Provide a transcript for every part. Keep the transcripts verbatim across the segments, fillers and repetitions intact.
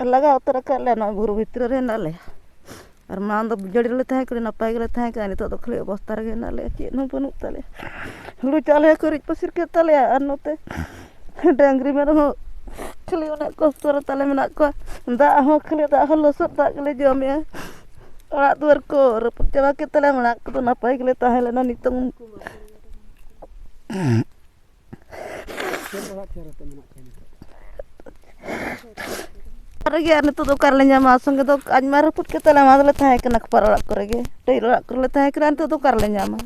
ᱞᱟᱜᱟ ᱩᱛᱟᱹᱨ ᱟᱠᱟᱫ ᱞᱮᱭᱟ, ᱱᱚᱣᱟ ᱵᱩᱨᱩ ᱵᱷᱤᱛᱨᱤ ᱨᱮ ᱦᱮᱱᱟᱜ ᱞᱮᱭᱟ᱾ ᱟᱨ ᱢᱟᱲᱟᱝ ᱫᱚ ᱡᱟᱹᱲᱤ ᱨᱮᱞᱮ ᱛᱟᱦᱮᱸ ᱠᱟᱱᱟ, ᱱᱟᱯᱟᱭ ᱜᱮᱞᱮ ᱛᱟᱦᱮᱸ ᱠᱟᱱᱟ, ᱱᱤᱛᱚᱜ ᱫᱚ ᱠᱷᱟᱹᱞᱤ ᱚᱵᱚᱥᱛᱟ ᱨᱮᱜᱮ ᱦᱮᱱᱟᱜ ᱞᱮᱭᱟ, ᱪᱮᱫ ᱦᱚᱸ ᱵᱟᱹᱱᱩᱜ ᱛᱟᱞᱮᱭᱟ᱾ ᱦᱩᱲᱩ ᱪᱟᱣᱞᱮ ᱦᱚᱸᱠᱚ ᱨᱤᱫ ᱯᱟᱹᱥᱤᱨ ᱠᱮᱫ ᱛᱟᱞᱮᱭᱟ, ᱟᱨ ᱱᱚᱛᱮ ᱰᱟᱹᱝᱨᱤ ᱢᱮᱨᱚᱢ ᱦᱚᱸ ᱠᱷᱟᱹᱞᱤ ᱚᱱᱮ ᱠᱚᱥᱴᱚ ᱨᱮ ᱛᱟᱞᱮ ᱢᱮᱱᱟᱜ ᱠᱚᱣᱟ᱾ ᱫᱟᱜ ᱦᱚᱸ ᱠᱷᱟᱹᱞᱤ ᱫᱟᱜ ᱦᱚᱸ ᱞᱚᱥᱚᱫ ᱫᱟᱜ ᱜᱮᱞᱮ ᱡᱚᱢᱮᱜᱼᱟ᱾ ᱚᱲᱟᱜ ᱫᱩᱣᱟᱹᱨ ᱠᱚ ᱨᱟᱹᱯᱩᱫ ᱪᱟᱵᱟ ᱠᱮᱫ ᱛᱟᱞᱮᱭᱟ, ᱢᱟᱲᱟᱝ ᱠᱚᱫᱚ ᱱᱟᱯᱟᱭ ᱜᱮᱞᱮ ᱛᱟᱦᱮᱸ ᱞᱮᱱᱟ, ᱱᱤᱛᱚᱝ ᱪᱮᱫ ᱚᱲᱟᱜ ᱪᱮᱫ ᱨᱮᱯᱮ ᱢᱮᱱᱟᱜ ᱯᱮᱭᱟ ᱱᱤᱛᱚᱜ? ᱚᱲᱟᱜ ᱨᱮᱜᱮ, ᱟᱨ ᱱᱤᱛᱚᱜ ᱫᱚ ᱚᱠᱟ ᱨᱮᱞᱮ ᱧᱟᱢᱟ? ᱥᱚᱸᱜᱮ ᱫᱚ ᱟᱡ ᱢᱟ ᱨᱟᱹᱯᱩᱫ ᱠᱮᱫ ᱛᱟᱞᱮ, ᱢᱟ ᱫᱚᱞᱮ ᱛᱟᱦᱮᱸ ᱠᱟᱱᱟ ᱠᱷᱚᱯᱟᱨ ᱚᱲᱟᱜ ᱠᱚᱨᱮ ᱜᱮ, ᱴᱟᱹᱭᱤᱞ ᱚᱲᱟᱜ ᱠᱚᱨᱮ ᱞᱮ ᱛᱟᱦᱮᱸ ᱠᱟᱱᱟ᱾ ᱱᱤᱛᱚᱜ ᱫᱚ ᱚᱠᱟ ᱨᱮᱞᱮ ᱧᱟᱢᱟ?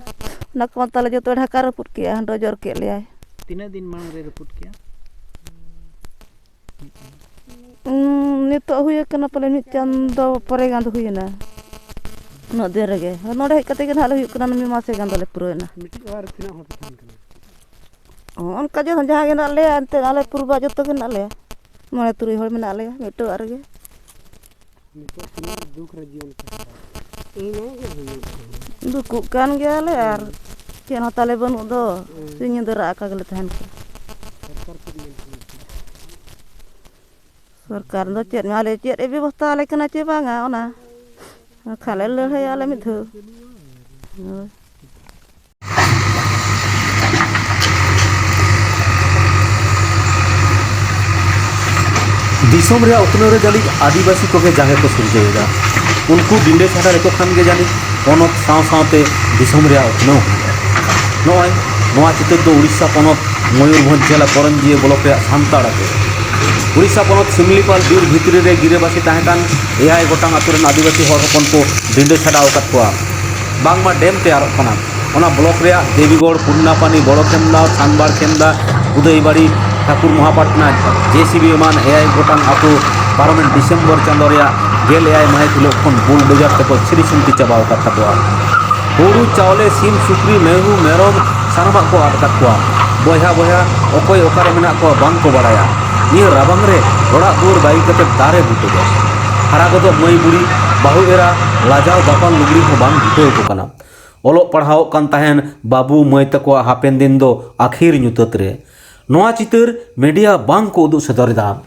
ᱚᱱᱟ ᱠᱚ ᱛᱟᱞᱮ ᱡᱚᱛᱚ ᱰᱷᱟᱠᱟ ᱨᱟᱹᱯᱩᱫ ᱠᱮᱜᱼᱟ, ᱰᱚᱡᱚᱨ ᱠᱮᱫ ᱞᱮᱭᱟᱭ᱾ ᱛᱤᱱᱟᱹᱜ ᱫᱤᱱ ᱢᱟᱲᱟᱝ ᱨᱮ ᱨᱟᱹᱯᱩᱫ ᱠᱮᱜᱼᱟ? ᱩᱸ, ᱱᱤᱛᱚᱜ ᱦᱩᱭ ᱟᱠᱟᱱᱟ ᱯᱟᱞᱮ ᱢᱤᱫ ᱪᱟᱸᱫᱚ ᱯᱚᱨᱮ ᱜᱟᱱ ᱫᱚ ᱦᱩᱭᱮᱱᱟ᱾ ᱩᱱᱟᱹᱜ ᱫᱤᱱ ᱨᱮᱜᱮ᱾ ᱱᱚᱰᱮ ᱦᱮᱡ ᱠᱟᱛᱮ ᱜᱮ ᱱᱟᱦᱟᱜ ᱞᱮ ᱦᱩᱭᱩᱜ ᱠᱟᱱᱟ, ᱢᱤᱫ ᱢᱟᱥᱮ ᱜᱟᱱ ᱫᱚᱞᱮ ᱯᱩᱨᱟᱹᱣᱮᱱᱟ᱾ ᱢᱤᱫᱴᱤᱡ ᱚᱲᱟᱜ ᱨᱮ ᱛᱤᱱᱟᱹᱜ ᱦᱚᱲ ᱯᱮ ᱛᱟᱦᱮᱱ ᱠᱟᱱᱟ? ᱚᱱᱠᱟ ᱡᱮ ᱡᱟᱦᱟᱸ ᱜᱮ ᱦᱮᱱᱟᱜ ᱞᱮᱭᱟ, ᱮᱱᱛᱮᱫ ᱟᱞᱮ ᱯᱩᱨᱵᱟ ᱡᱚᱛᱚ ᱜᱮ ᱦᱮᱱᱟᱜ ᱞᱮᱭᱟ᱾ ᱢᱚᱬᱮ ᱛᱩᱨᱩᱭ ᱦᱚᱲ ᱢᱮᱱᱟᱜ ᱞᱮᱭᱟ ᱢᱤᱫᱴᱮᱡ ᱚᱲᱟᱜ ᱨᱮᱜᱮ᱾ ᱱᱤᱛᱚᱜ ᱛᱤᱱᱟᱹᱜ ᱫᱩᱠ ᱨᱮ ᱡᱤᱭᱚᱱ ᱠᱷᱟᱸᱰᱟᱣ? ᱤᱱᱟᱹ ᱜᱮ ᱦᱩᱭᱩᱜ ᱠᱟᱱᱟ᱾ ᱫᱩᱠᱩᱜ ᱠᱟᱱ ᱜᱮᱭᱟᱞᱮ, ᱟᱨ ᱪᱮᱫ ᱦᱚᱸ ᱛᱟᱞᱮ ᱵᱟᱹᱱᱩᱜ ᱫᱚ᱾ ᱦᱩᱸ᱾ ᱥᱤᱧ ᱧᱤᱫᱟᱹ ᱨᱟᱜ ᱟᱠᱟ ᱜᱮᱞᱮ ᱛᱟᱦᱮᱱ ᱠᱟᱱᱟ᱾ ᱥᱚᱨᱠᱟᱨ ᱪᱮᱫ ᱢᱮᱱ ᱥᱟᱱᱟᱭᱮᱫ ᱯᱮᱭᱟ? ᱥᱚᱨᱠᱟᱨ ᱫᱚ ᱪᱮᱫ ᱢᱮᱱᱟᱭ ᱞᱟᱹᱭᱟ, ᱪᱮᱫ ᱮ ᱵᱮᱵᱚᱥᱛᱷᱟ ᱟᱞᱮ ᱠᱟᱱᱟ ᱪᱮ ᱵᱟᱝᱟ, ᱚᱱᱟ ᱠᱷᱟᱱ ᱞᱮ ᱞᱟᱹᱲᱦᱟᱹᱭᱟ ᱟᱞᱮ ᱢᱤᱫ ᱫᱷᱟᱣ᱾ ᱦᱳᱭ᱾ ᱫᱤᱥᱚᱢ ᱨᱮᱭᱟᱜ ᱩᱛᱱᱟᱹᱣ ᱨᱮ ᱡᱟᱹᱱᱤᱡ ᱟᱹᱫᱤᱵᱟᱹᱥᱤ ᱠᱚᱜᱮ ᱡᱟᱸᱜᱮ ᱠᱚ ᱥᱤᱨᱡᱟᱹᱣ ᱮᱫᱟ᱾ ᱩᱱᱠᱩ ᱰᱤᱸᱰᱟᱹ ᱪᱷᱟᱰᱟ ᱞᱮᱠᱚ ᱠᱷᱟᱱ ᱜᱮ ᱡᱟᱹᱱᱤᱡ ᱯᱚᱱᱚᱛ ᱥᱟᱶ ᱥᱟᱶᱛᱮ ᱫᱤᱥᱚᱢ ᱨᱮᱭᱟᱜ ᱩᱛᱱᱟᱹᱣ ᱦᱩᱭᱩᱜᱼᱟ᱾ ᱱᱚᱜᱼᱚᱭ ᱱᱚᱣᱟ ᱪᱤᱛᱟᱹᱨ ᱫᱚ ᱩᱲᱤᱥᱥᱟ ᱯᱚᱱᱚᱛ ᱢᱚᱭᱩᱨᱵᱷᱚᱸᱡᱽ ᱡᱮᱞᱟ ᱠᱚᱨᱚᱧᱡᱤᱭᱟᱹ ᱵᱞᱚᱠ ᱨᱮᱭᱟᱜ ᱥᱟᱱᱛᱟᱲ ᱟᱹᱛᱩ᱾ ᱩᱲᱤᱥᱥᱟ ᱯᱚᱱᱚᱛ ᱥᱤᱢᱞᱤᱯᱟᱞ ᱵᱤᱨ ᱵᱷᱤᱛᱨᱤ ᱨᱮ ᱜᱤᱨᱟᱹᱵᱟᱹᱥᱤ ᱛᱟᱦᱮᱸ ᱠᱟᱱ ᱮᱭᱟᱭ ᱜᱚᱴᱟᱝ ᱟᱹᱛᱩ ᱨᱮᱱ ᱟᱹᱫᱤᱵᱟᱹᱥᱤ ᱦᱚᱲ ᱦᱚᱯᱚᱱ ᱠᱚ ᱰᱤᱸᱰᱟᱹ ᱪᱷᱟᱰᱟᱣ ᱟᱠᱟᱫ ᱠᱚᱣᱟ᱾ ᱵᱟᱝᱢᱟ ᱰᱮᱢ ᱛᱮᱭᱟᱨᱚᱜ ᱠᱟᱱᱟ᱾ ᱚᱱᱟ ᱵᱞᱚᱠ ᱨᱮᱭᱟᱜ ᱫᱮᱵᱤᱜᱚᱲ, ᱯᱩᱨᱱᱟᱯᱟᱱᱤ, ᱵᱚᱲᱚ ᱠᱮᱢᱫᱟ, ᱥᱟᱱᱵᱟᱲ ᱠᱮᱢᱫᱟ, ᱩᱫᱟᱹᱭᱵᱟᱲᱤ, ᱴᱷᱟᱠᱩᱨ ᱢᱚᱦᱟᱯᱟᱴᱱᱟ, ᱡᱮ ᱥᱤ ᱵᱤ ᱮᱢᱟᱱ ᱮᱭᱟᱭ ᱜᱚᱴᱟᱝ ᱟᱹᱛᱩ ᱯᱟᱨᱚᱢᱮᱱ ᱰᱤᱥᱮᱢᱵᱚᱨ ᱪᱟᱸᱫᱚ ᱨᱮᱭᱟᱜ ᱜᱮᱞ ᱮᱭᱟᱭ ᱢᱟᱹᱦᱤᱛ ᱦᱤᱞᱳᱜ ᱠᱷᱚᱱ ᱵᱩᱞᱰᱳᱡᱟᱨ ᱛᱮᱠᱚ ᱪᱷᱤᱨᱤ ᱪᱷᱤᱱᱛᱤ ᱪᱟᱵᱟ ᱟᱠᱟᱫ ᱛᱟᱠᱚᱣᱟ᱾ ᱦᱩᱲᱩ, ᱪᱟᱣᱞᱮ, ᱥᱤᱢ, ᱥᱩᱠᱨᱤ, ᱢᱤᱦᱩ, ᱢᱮᱨᱚᱢ ᱥᱟᱱᱟᱢᱟᱜ ᱠᱚ ᱟᱫ ᱟᱠᱟᱫ ᱠᱚᱣᱟ᱾ ᱵᱚᱭᱦᱟ ᱵᱚᱭᱦᱟ ᱚᱠᱚᱭ ᱚᱠᱟᱨᱮ ᱢᱮᱱᱟᱜ ᱠᱚᱣᱟ ᱵᱟᱝ ᱠᱚ ᱵᱟᱲᱟᱭᱟ᱾ ᱱᱤᱭᱟᱹ ᱨᱟᱵᱟᱝ ᱨᱮ ᱚᱲᱟᱜ ᱫᱩᱣᱟᱹᱨ ᱵᱟᱹᱜᱤ ᱠᱟᱛᱮ ᱫᱟᱨᱮ ᱵᱩᱴᱟᱹ ᱨᱮ᱾ ᱦᱟᱨᱟ ᱜᱚᱫᱚᱜ ᱢᱟᱹᱭ ᱵᱩᱲᱤ, ᱵᱟᱹᱦᱩ ᱮᱨᱟ, ᱞᱟᱡᱟᱣ ᱫᱟᱯᱟᱞ ᱞᱩᱜᱽᱲᱤ ᱦᱚᱸ ᱵᱟᱝ ᱡᱩᱴᱟᱹᱣ ᱟᱠᱚ ᱠᱟᱱᱟ᱾ ᱚᱞᱚᱜ ᱯᱟᱲᱦᱟᱣᱚᱜ ᱠᱟᱱ ᱛᱟᱦᱮᱱ ᱵᱟᱹᱵᱩ ᱢᱟᱹᱭ ᱛᱟᱠᱚᱣᱟᱜ ᱦᱟᱯᱮᱱ ᱫᱤᱱ ᱫᱚ ᱟᱹᱠᱷᱤᱨ ᱧᱩᱛᱟᱹᱛ ᱨᱮ᱾ ᱱᱚᱣᱟ ᱪᱤᱛᱟᱹᱨ ᱢᱤᱰᱤᱭᱟ ᱵᱟᱝ ᱠᱚ ᱩᱫᱩᱜ ᱥᱚᱫᱚᱨ ᱮᱫᱟ᱾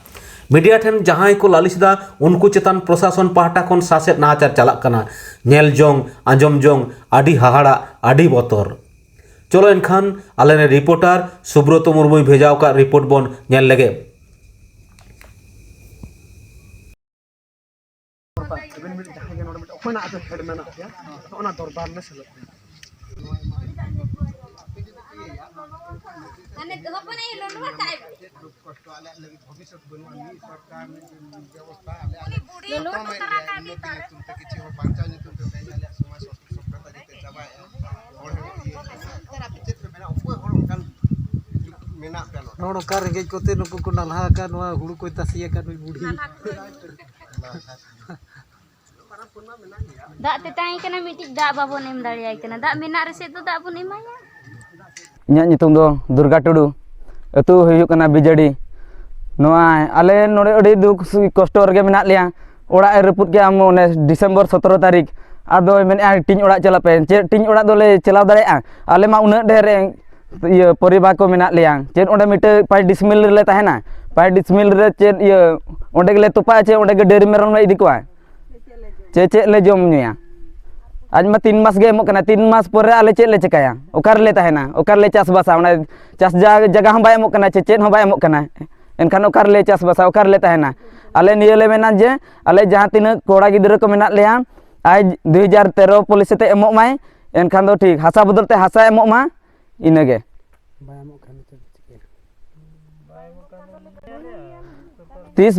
ᱢᱤᱰᱤᱭᱟ ᱴᱷᱮᱱ ᱡᱟᱦᱟᱸᱭ ᱠᱚ ᱞᱟᱹᱞᱤᱥ ᱮᱫᱟ, ᱩᱱᱠᱩ ᱪᱮᱛᱟᱱ ᱯᱨᱚᱥᱟᱥᱚᱱ ᱯᱟᱦᱴᱟ ᱠᱷᱚᱱ ᱥᱟᱥᱮᱛ ᱱᱟᱦᱟᱪᱟᱨ ᱪᱟᱞᱟᱜ ᱠᱟᱱᱟ᱾ ᱧᱮᱞ ᱡᱚᱝ, ᱟᱸᱡᱚᱢ ᱡᱚᱝ, ᱟᱹᱰᱤ ᱦᱟᱦᱟᱲᱟᱜ, ᱟᱹᱰᱤ ᱵᱚᱛᱚᱨ᱾ ᱪᱚᱞᱚ ᱮᱱᱠᱷᱟᱱ ᱟᱞᱮ ᱨᱮᱱ ᱨᱤᱯᱳᱨᱴᱟᱨ ᱥᱩᱵᱨᱚᱛᱚ ᱢᱩᱨᱢᱩᱭ ᱵᱷᱮᱡᱟ ᱟᱠᱟᱫ ᱨᱤᱯᱳᱨᱴ ᱵᱚᱱ ᱧᱮᱞ ᱞᱮᱜᱮ᱾ ᱟᱵᱮᱱ ᱢᱤᱫ ᱡᱟᱦᱟᱸᱭ ᱜᱮ ᱱᱚᱰᱮ ᱢᱤᱫ ᱚᱠᱚᱭᱱᱟᱜ ᱟᱫᱚ ᱦᱮᱰ ᱢᱮᱱᱟᱜ ᱯᱮᱭᱟ, ᱚᱱᱟ ᱫᱚᱨᱵᱟᱨ ᱞᱮ ᱥᱮᱞᱮᱫ ᱯᱮᱭᱟ᱾ ᱢᱟᱱᱮ ᱦᱚᱯᱚᱱ ᱟᱭᱳ ᱞᱚᱞᱚ ᱟᱠᱟᱫ ᱟᱭ᱾ ᱠᱚᱥᱴᱚ ᱟᱞᱮᱭᱟᱜ ᱞᱟᱹᱜᱤᱫ ᱵᱷᱚᱵᱤᱥᱥᱚᱛ ᱵᱟᱹᱱᱩᱜᱼᱟ᱾ ᱢᱤᱫ ᱥᱚᱨᱠᱟᱨ ᱢᱤᱫ ᱵᱮᱵᱚᱥᱛᱷᱟ ᱟᱞᱮᱭᱟᱜ ᱞᱟᱹᱜᱤᱫ ᱞᱚᱞᱚ ᱡᱚᱛᱚ ᱦᱚᱴᱚ ᱢᱮᱫ ᱛᱟᱨᱟ ᱨᱮᱭᱟᱜ ᱠᱟᱜ ᱩᱱᱱᱚᱛᱤ ᱢᱮᱛᱟᱨ᱾ ᱧᱩᱛᱩᱢ ᱛᱮ ᱠᱤᱪᱷᱩ ᱦᱚᱸ ᱵᱟᱧᱪᱟᱣ ᱧᱩᱛᱩᱢ ᱛᱮ ᱛᱮᱦᱮᱧ ᱟᱞᱮᱭᱟᱜ ᱥᱚᱢᱟᱡᱽ ᱥᱚᱥᱛᱚ ᱥᱚᱵᱷᱨᱚᱛᱟ ᱡᱚᱛᱚ ᱪᱟᱵᱟᱭᱮᱫᱼᱟ᱾ ᱦᱚᱲ ᱦᱚᱸ ᱤᱭᱟᱹ ᱠᱟᱱᱟ᱾ ᱱᱮᱛᱟᱨ ᱟᱯᱮ ᱪᱮᱫ ᱯᱮ ᱢᱮᱱᱟ? ᱚᱠᱚᱭ ᱦᱚᱲ ᱚᱱᱠᱟᱱ ᱢᱮᱱᱟᱜ ᱯᱮᱭᱟ ᱱᱚᱰᱮ? ᱦᱚᱲ ᱚᱠᱟ ᱨᱮᱸᱜᱮᱡ ᱠᱚᱛᱮ ᱱᱩᱠᱩ ᱠᱚ ᱱᱟᱞᱦᱟ ᱟᱠᱟᱫ, ᱱᱚᱣᱟ ᱦᱩᱲᱩ ᱠᱚᱭ ᱛᱟᱥᱮ ᱟᱠᱟᱫ ᱱᱩᱭ ᱵᱩᱰᱷᱤ᱾ ᱱᱟᱞᱦᱟ ᱠᱚ᱾ ᱫᱟᱜ ᱛᱮᱛᱟᱝ ᱮ ᱠᱟᱱᱟ ᱢᱤᱫᱴᱤᱡ, ᱫᱟᱜ ᱵᱟᱵᱚᱱ ᱮᱢ ᱫᱟᱲᱮᱭᱟᱭ ᱠᱟᱱᱟ᱾ ᱫᱟᱜ ᱢᱮᱱᱟᱜ ᱨᱮᱥᱮᱫ ᱫᱚ ᱫᱟᱜ ᱵᱚᱱ ᱮᱢᱟᱭᱟ᱾ ᱤᱧᱟᱹᱜ ᱧᱩᱛᱩᱢ ᱫᱚ ᱫᱩᱨᱜᱟ ᱴᱩᱰᱩ, ᱟᱹᱛᱩ ᱦᱩᱭᱩᱜ ᱠᱟᱱᱟ ᱵᱤᱡᱟᱹᱲᱤ᱾ ᱱᱚᱣᱟ ᱟᱞᱮ ᱱᱚᱰᱮ ᱟᱹᱰᱤ ᱫᱩᱠ ᱥᱩ-, ᱠᱚᱥᱴᱚ ᱨᱮᱜᱮ ᱢᱮᱱᱟᱜ ᱞᱮᱭᱟ᱾ ᱚᱲᱟᱜ ᱮ ᱨᱟᱹᱯᱩᱫ ᱠᱮᱜᱼᱟ ᱚᱱᱮ ᱰᱤᱥᱮᱢᱵᱚᱨ ᱥᱚᱛᱨᱚ ᱛᱟᱹᱨᱤᱠᱷ᱾ ᱟᱫᱚᱭ ᱢᱮᱱᱮᱫᱼᱟ, "ᱴᱤᱧ ᱚᱲᱟᱜ ᱪᱟᱞᱟᱜ ᱯᱮ᱾" ᱪᱮᱫ ᱴᱤᱧ ᱚᱲᱟᱜ ᱫᱚᱞᱮ ᱪᱟᱞᱟᱣ ᱫᱟᱲᱮᱭᱟᱜᱼᱟ? ᱟᱞᱮ ᱢᱟ ᱩᱱᱟᱹᱜ ᱰᱷᱮᱨ, ᱤᱭᱟᱹ, ᱯᱚᱨᱤᱵᱟᱨ ᱠᱚ ᱢᱮᱱᱟᱜ ᱞᱮᱭᱟ᱾ ᱪᱮᱫ ᱚᱸᱰᱮ ᱢᱤᱫᱴᱟᱹᱝ ᱯᱟᱸᱪ ᱰᱤᱥᱢᱤᱞ ᱨᱮᱞᱮ ᱛᱟᱦᱮᱱᱟ? ᱯᱟᱸᱪ ᱰᱤᱥᱢᱤᱞ ᱨᱮ ᱪᱮᱫ, ᱤᱭᱟᱹ, ᱚᱸᱰᱮ ᱜᱮᱞᱮ ᱛᱚᱯᱟᱜᱼᱟ ᱪᱮ ᱚᱸᱰᱮ ᱜᱮ ᱰᱟᱹᱝᱨᱤ ᱢᱮᱨᱚᱢ ᱞᱮ ᱤᱫᱤ ᱠᱚᱣᱟ? ᱪᱮ ᱪᱮᱫ ᱞᱮ ᱡᱚᱢ ᱧᱩᱭᱟ? ᱟᱡ ᱢᱟ ᱛᱤᱱ ᱢᱟᱥ ᱜᱮ ᱮᱢᱚᱜ ᱠᱟᱱᱟ, ᱛᱤᱱ ᱢᱟᱥ ᱯᱚᱨᱮ ᱟᱞᱮ ᱪᱮᱫ ᱞᱮ ᱪᱮᱠᱟᱭᱟ? ᱚᱠᱟ ᱨᱮᱞᱮ ᱛᱟᱦᱮᱱᱟ? ᱚᱠᱟ ᱨᱮᱞᱮ ᱪᱟᱥᱵᱟᱥᱟ? ᱚᱱᱟ ᱪᱟᱥ ᱡᱟ-, ᱡᱟᱭᱜᱟ ᱦᱚᱸ ᱵᱟᱭ ᱮᱢᱚᱜ ᱠᱟᱱᱟ, ᱪᱮ ᱪᱮᱫ ᱦᱚᱸ ᱵᱟᱭ ᱮᱢᱚᱜ ᱠᱟᱱᱟ᱾ ᱮᱱᱠᱷᱟᱱ ᱚᱠᱟ ᱨᱮᱞᱮ ᱪᱟᱥᱵᱟᱥᱟ? ᱚᱠᱟ ᱨᱮᱞᱮ ᱛᱟᱦᱮᱱᱟ? ᱟᱞᱮ ᱱᱤᱭᱟᱹ ᱞᱮ ᱢᱮᱱᱟ ᱡᱮ ᱟᱞᱮ ᱡᱟᱦᱟᱸ ᱛᱤᱱᱟᱹᱜ ᱠᱚᱲᱟ ᱜᱤᱫᱽᱨᱟᱹ ᱠᱚ ᱢᱮᱱᱟᱜ ᱞᱮᱭᱟ, ᱟᱡ ᱫᱩ ᱦᱟᱡᱟᱨ ᱛᱮᱨᱚ ᱯᱚᱞᱤᱥᱤ ᱛᱮ ᱮᱢᱚᱜ ᱢᱟᱭ, ᱮᱱᱠᱷᱟᱱ ᱫᱚ ᱴᱷᱤᱠ, ᱦᱟᱥᱟ ᱵᱚᱫᱚᱞ ᱛᱮ ᱦᱟᱥᱟ ᱮᱢᱚᱜ ᱢᱟ, ᱤᱱᱟᱹᱜᱮ᱾ ᱵᱟᱭ ᱮᱢᱚᱜ ᱠᱷᱟᱱ ᱱᱤᱛᱚᱜ ᱫᱚ ᱪᱤᱠᱟᱹᱭᱟ? ᱛᱤᱥ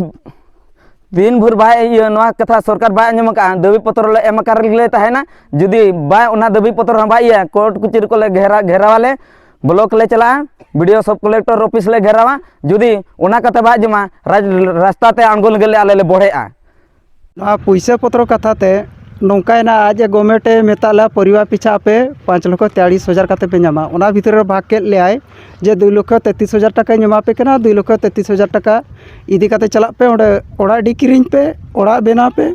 ᱫᱤᱱ ᱵᱷᱳᱨ ᱵᱟᱭ, ᱤᱭᱟᱹ, ᱱᱚᱣᱟ ᱠᱟᱛᱷᱟ ᱥᱚᱨᱠᱟᱨ ᱵᱟᱭ ᱟᱸᱡᱚᱢ ᱟᱠᱟᱫᱼᱟ, ᱫᱟᱹᱵᱤ ᱯᱚᱛᱨᱚ ᱞᱮ ᱮᱢ ᱟᱠᱟᱫ ᱨᱮᱜᱮ ᱞᱮ ᱛᱟᱦᱮᱱᱟ᱾ ᱡᱩᱫᱤ ᱵᱟᱭ, ᱚᱱᱟ ᱫᱟᱹᱵᱤ ᱯᱚᱛᱨᱚ ᱦᱚᱸ ᱵᱟᱭ ᱤᱭᱟᱹᱭᱟ, ᱠᱳᱨᱴ ᱠᱚᱪᱟᱹᱨᱤ ᱠᱚᱞᱮ ᱜᱷᱮᱨᱟ-, ᱜᱷᱮᱨᱟᱣᱟᱞᱮ, ᱵᱞᱚᱠ ᱞᱮ ᱪᱟᱞᱟᱜᱼᱟ, ᱵᱤ ᱰᱤ ᱳ ᱥᱟᱵ ᱠᱚᱞᱮᱠᱴᱚᱨ ᱚᱯᱷᱤᱥ ᱞᱮ ᱜᱷᱮᱨᱟᱣᱟ᱾ ᱡᱩᱫᱤ ᱚᱱᱟ ᱠᱟᱛᱷᱟ ᱵᱟᱭ ᱟᱸᱡᱚᱢᱟ, ᱨᱟᱡᱽ-, ᱨᱟᱥᱛᱟ ᱛᱮ ᱟᱬᱜᱚ ᱞᱟᱹᱜᱤᱫ ᱞᱮ ᱟᱞᱮ ᱞᱮ ᱵᱚᱲᱦᱮᱜᱼᱟ᱾ ᱱᱚᱣᱟ ᱯᱩᱭᱥᱟᱹ ᱯᱚᱛᱨᱚ ᱠᱟᱛᱷᱟ ᱛᱮ ᱱᱚᱝᱠᱟᱭᱮᱱᱟ, ᱟᱡ ᱮ ᱜᱚᱵᱷᱚᱨᱱᱢᱮᱱᱴ ᱮ ᱢᱮᱛᱟᱜ ᱞᱮᱭᱟ, ᱯᱚᱨᱤᱵᱟᱨ ᱯᱤᱪᱷᱟ ᱟᱯᱮ ᱯᱟᱸᱪ ᱞᱚᱠᱷᱚ ᱛᱮᱭᱟᱞᱤᱥ ᱦᱟᱡᱟᱨ ᱠᱟᱛᱮ ᱯᱮ ᱧᱟᱢᱟ᱾ ᱚᱱᱟ ᱵᱷᱤᱛᱨᱤ ᱨᱮ ᱵᱷᱟᱜᱽ ᱠᱮᱫ ᱞᱮᱭᱟᱭ ᱡᱮ ᱫᱩᱭ ᱞᱚᱠᱷᱚ ᱛᱮᱛᱨᱤᱥ ᱦᱟᱡᱟᱨ ᱴᱟᱠᱟᱧ ᱮᱢᱟ ᱯᱮ ᱠᱟᱱᱟ, ᱫᱩᱭ ᱞᱚᱠᱷᱚ ᱛᱮᱛᱨᱤᱥ ᱦᱟᱡᱟᱨ ᱴᱟᱠᱟ ᱤᱫᱤ ᱠᱟᱛᱮ ᱪᱟᱞᱟᱜ ᱯᱮ, ᱚᱸᱰᱮ ᱚᱲᱟᱜ ᱟᱹᱰᱤ ᱠᱤᱨᱤᱧ ᱯᱮ, ᱚᱲᱟᱜ ᱵᱮᱱᱟᱣ ᱯᱮ᱾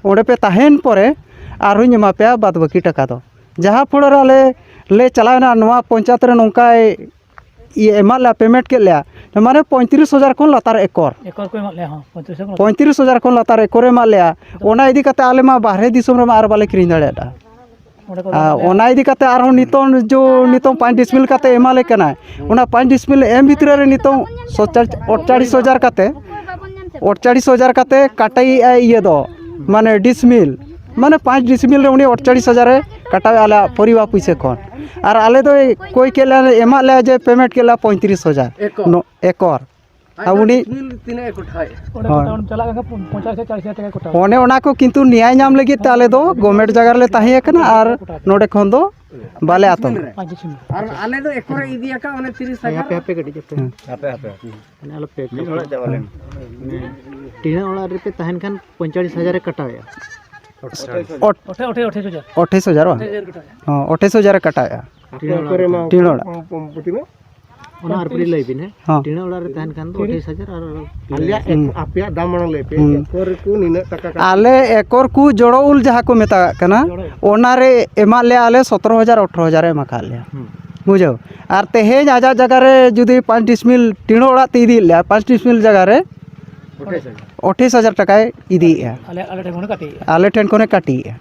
ᱚᱸᱰᱮ ᱯᱮ ᱛᱟᱦᱮᱱ ᱯᱚᱨᱮ ᱟᱨᱦᱚᱸᱧ ᱮᱢᱟ ᱯᱮᱭᱟ ᱵᱟᱫ ᱵᱟᱹᱠᱤ ᱴᱟᱠᱟ ᱫᱚ᱾ ᱡᱟᱦᱟᱸ ᱯᱷᱚᱲᱚ ᱨᱮ ᱟᱞᱮ ᱞᱮ ᱪᱟᱞᱟᱣᱮᱱᱟ, ᱱᱚᱣᱟ ᱯᱚᱧᱪᱟᱭᱮᱛ ᱨᱮ ᱱᱚᱝᱠᱟᱭ ᱤᱭᱟᱹ ᱮᱢᱟᱫ ᱞᱮᱭᱟ, ᱯᱮᱢᱮᱱᱴ ᱠᱮᱫ ᱞᱮᱭᱟ, ᱢᱟᱱᱮ ᱯᱚᱸᱭᱛᱨᱤᱥ ᱦᱟᱡᱟᱨ ᱠᱷᱚᱱ ᱞᱟᱛᱟᱨ ᱮᱠᱚᱨ᱾ ᱮᱠᱚᱨ ᱠᱚ ᱮᱢᱟᱜ ᱞᱮᱭᱟ, ᱦᱚᱸ, ᱯᱚᱸᱭᱛᱨᱤᱥ ᱦᱟᱡᱟᱨ ᱠᱷᱚᱱ᱾ ᱯᱚᱸᱭᱛᱨᱤᱥ ᱦᱟᱡᱟᱨ ᱠᱷᱚᱱ ᱞᱟᱛᱟᱨ ᱮᱠᱚᱨᱮ ᱮᱢᱟᱫ ᱞᱮᱭᱟ᱾ ᱚᱱᱟ ᱤᱫᱤ ᱠᱟᱛᱮ ᱟᱞᱮ ᱢᱟ ᱵᱟᱦᱨᱮ ᱫᱤᱥᱚᱢ ᱨᱮᱢᱟ ᱟᱨ ᱵᱟᱞᱮ ᱠᱤᱨᱤᱧ ᱫᱟᱲᱮᱭᱟᱜᱼᱟ᱾ ᱚᱸᱰᱮ ᱠᱚ ᱟᱨ ᱚᱱᱟ ᱤᱫᱤ ᱠᱟᱛᱮ ᱟᱨᱦᱚᱸ ᱱᱤᱛᱚᱝ ᱡᱚ ᱱᱤᱛᱚᱝ ᱯᱟᱸᱪ ᱰᱤᱥᱢᱤᱞ ᱠᱟᱛᱮ ᱮᱢᱟᱞᱮ ᱠᱟᱱᱟᱭ, ᱚᱱᱟ ᱯᱟᱸᱪ ᱰᱤᱥᱢᱤᱞ ᱮᱢ ᱵᱷᱤᱛᱨᱤ ᱨᱮ ᱱᱤᱛᱚᱝ ᱥᱚᱛᱪᱟᱲᱤᱥ ᱟᱴᱪᱟᱲᱤᱥ ᱦᱟᱡᱟᱨ ᱠᱟᱛᱮ, ᱟᱴᱪᱟᱲᱤᱥ ᱦᱟᱡᱟᱨ ᱠᱟᱛᱮ ᱠᱟᱴᱟᱭᱮᱫᱼᱟᱭ ᱤᱭᱟᱹ ᱫᱚ, ᱢᱟᱱᱮ ᱰᱤᱥᱢᱤᱞ, ᱢᱟᱱᱮ ᱯᱟᱸᱪ ᱰᱤᱥᱢᱤᱞ ᱨᱮ ᱩᱱᱤ ᱟᱴᱪᱟᱲᱤᱥ ᱦᱟᱡᱟᱨᱮ ᱠᱟᱴᱟᱣᱮᱫᱼᱟ ᱟᱞᱮᱭᱟᱜ ᱯᱚᱨᱤᱵᱟᱨ ᱯᱩᱭᱥᱟᱹ ᱠᱷᱚᱱ᱾ ᱟᱨ ᱟᱞᱮ ᱫᱚᱭ ᱠᱚᱭ ᱠᱮᱫ ᱞᱮᱭᱟ, ᱮᱢᱟᱫ ᱞᱮᱭᱟ ᱡᱮ ᱯᱮᱢᱮᱱᱴ ᱠᱮᱫ ᱞᱮᱭᱟ ᱯᱚᱸᱭᱛᱨᱤᱥ ᱦᱟᱡᱟᱨ᱾ ᱮᱠᱚᱨ᱾ ᱱᱚ-, ᱮᱠᱚᱨ᱾ ᱟᱨ ᱩᱱᱤ ᱰᱤᱥᱢᱤᱞ ᱛᱤᱱᱟᱹᱜ ᱮ ᱠᱚᱴᱷᱟᱭᱮᱫᱼᱟ? ᱚᱸᱰᱮ ᱦᱳᱭ᱾ ᱠᱚᱴᱟ ᱚᱸᱰᱮ ᱪᱟᱞᱟᱜ ᱠᱟᱱ ᱠᱷᱟᱱ ᱯᱚᱧᱪᱟᱥ ᱦᱟᱡᱟᱨ, ᱪᱟᱞᱤᱥ ᱦᱟᱡᱟᱨ ᱴᱟᱠᱟᱭ ᱠᱚᱴᱟᱣᱟ᱾ ᱚᱱᱮ ᱚᱱᱟ ᱠᱚ ᱠᱤᱱᱛᱩ ᱱᱮᱭᱟᱭ ᱧᱟᱢ ᱞᱟᱹᱜᱤᱫ ᱛᱮ ᱟᱞᱮ ᱫᱚ ᱜᱚᱵᱷᱢᱮᱱᱴ ᱡᱟᱭᱜᱟ ᱨᱮᱞᱮ ᱛᱟᱦᱮᱸ ᱠᱟᱱᱟ ᱟᱨ ᱱᱚᱰᱮ ᱠᱷᱚᱱ ᱫᱚ ᱵᱟᱞᱮ ᱟᱛᱚᱢ᱾ ᱯᱟᱸᱪ ᱰᱤᱥᱢᱤᱞ᱾ ᱟᱨ ᱟᱞᱮ ᱫᱚ ᱮᱠᱚᱨᱮ ᱤᱫᱤ ᱟᱠᱟᱫ ᱚᱱᱮ ᱛᱤᱨᱤᱥ ᱦᱟᱡᱟᱨ᱾ ᱦᱟᱯᱮ, ᱦᱟᱯᱮ, ᱠᱟᱹᱴᱤᱡ ᱦᱟᱯᱮ᱾ ᱦᱮᱸ᱾ ᱦᱟᱯᱮ, ᱦᱟᱯᱮ᱾ ᱢᱟᱱᱮ ᱟᱞᱚ ᱯᱮ ᱢᱤᱫ ᱦᱚᱲᱟᱜ ᱪᱟᱵᱟ ᱞᱮᱱ᱾ ᱢᱟᱱᱮ ᱴᱤᱬᱟ ᱚᱲᱟᱜ ᱨᱮᱯᱮ ᱛᱟᱦᱮᱱ ᱠᱷᱟᱱ ᱯᱚᱸᱭᱛᱟᱞᱤᱥ ᱦᱟᱡᱟᱨ ᱮ ᱠᱟᱴᱟᱣᱮᱫᱼᱟ᱾ ᱚᱴᱷᱮ-, ᱚᱴᱷᱮ-, ᱚᱴᱷᱮ-, ᱚᱴᱷᱮ ᱦᱟᱡᱟᱨ᱾ ᱟᱴᱷᱟᱥ ᱦᱟᱡᱟᱨ ᱵᱟᱝ? ᱟᱴᱷᱟᱥ ᱦᱟᱡᱟᱨ ᱠᱟᱴᱟᱣᱮᱫᱼᱟ᱾ ᱦᱚᱸ, ᱟᱴᱷᱟᱥ ᱦᱟᱡᱟᱨ ᱮ ᱠᱟᱴᱟᱣᱮᱫᱼᱟ᱾ ᱟᱯᱮ ᱚᱠᱟᱨᱮ ᱢᱟ ᱴᱤᱬᱟ ᱚᱲᱟᱜ᱾ ᱯᱚ-, ᱯᱚ-, ᱛᱤᱱᱟᱹᱜ? ᱚᱱᱟ ᱟᱨ ᱯᱟᱹᱴᱤ ᱞᱟᱹᱭ ᱵᱤᱱ, ᱦᱮᱸ? ᱦᱚᱸ᱾ ᱴᱤᱬᱟ ᱚᱲᱟᱜ ᱨᱮ ᱛᱟᱦᱮᱱ ᱠᱷᱟᱱ ᱫᱚ ᱟᱴᱷᱟᱥ ᱦᱟᱡᱟᱨ ᱟᱨ ᱟᱞᱮᱭᱟᱜ ᱮᱠ-, ᱦᱩᱸ᱾ ᱟᱯᱮᱭᱟᱜ ᱫᱟᱢ ᱢᱟᱲᱟᱝ ᱞᱟᱹᱭ ᱯᱮ᱾ ᱦᱩᱸ᱾ ᱮᱠᱚᱨ ᱨᱮᱠᱚ ᱱᱤᱱᱟᱹᱜ ᱴᱟᱠᱟ ᱠᱟᱛᱮ? ᱟᱞᱮ ᱮᱠᱚᱨ ᱠᱚ ᱡᱚᱲᱚ ᱩᱞ ᱡᱟᱦᱟᱸ ᱠᱚ ᱢᱮᱛᱟᱜ ᱠᱟᱱᱟ, ᱡᱚᱲᱚ ᱩᱞ᱾ ᱚᱱᱟᱨᱮ ᱮᱢᱟᱫ ᱞᱮᱭᱟ ᱟᱞᱮ ᱥᱚᱛᱨᱚ ᱦᱟᱡᱟᱨ, ᱟᱴᱷᱨᱚ ᱦᱟᱡᱟᱨ ᱮ ᱮᱢ ᱟᱠᱟᱫ ᱞᱮᱭᱟ᱾ ᱦᱩᱸ᱾ ᱵᱩᱡᱷᱟᱹᱣ? ᱟᱨ ᱛᱮᱦᱮᱧ ᱟᱡᱟᱜ ᱡᱟᱭᱜᱟ ᱨᱮ ᱡᱩᱫᱤ ᱯᱟᱸᱪ ᱰᱤᱥᱢᱤᱞ ᱴᱤᱬᱟ ᱚᱲᱟᱜ ᱛᱮ ᱤᱫᱤᱭᱮᱫ ᱞᱮᱭᱟ, ᱯᱟᱸᱪ ᱰᱤᱥᱢᱤᱞ ᱡᱟᱭᱜᱟ ᱨᱮ ᱟᱴᱷᱟᱥ ᱦᱟᱡᱟᱨ᱾ ᱟᱴᱷᱟᱥ ᱦᱟᱡᱟᱨ ᱴᱟᱠᱟᱭ ᱤᱫᱤᱭᱮᱫᱼᱟ᱾ ᱟᱞᱮ, ᱟᱞᱮ ᱴᱷᱮᱱ ᱠᱷᱚᱱᱮ ᱠᱟᱹᱴᱤᱡᱮᱜᱼᱟ᱾ ᱟᱞᱮ ᱴᱷᱮᱱ ᱠᱷᱚᱱᱮ ᱠᱟᱹᱴᱤᱡᱮᱜᱼᱟ᱾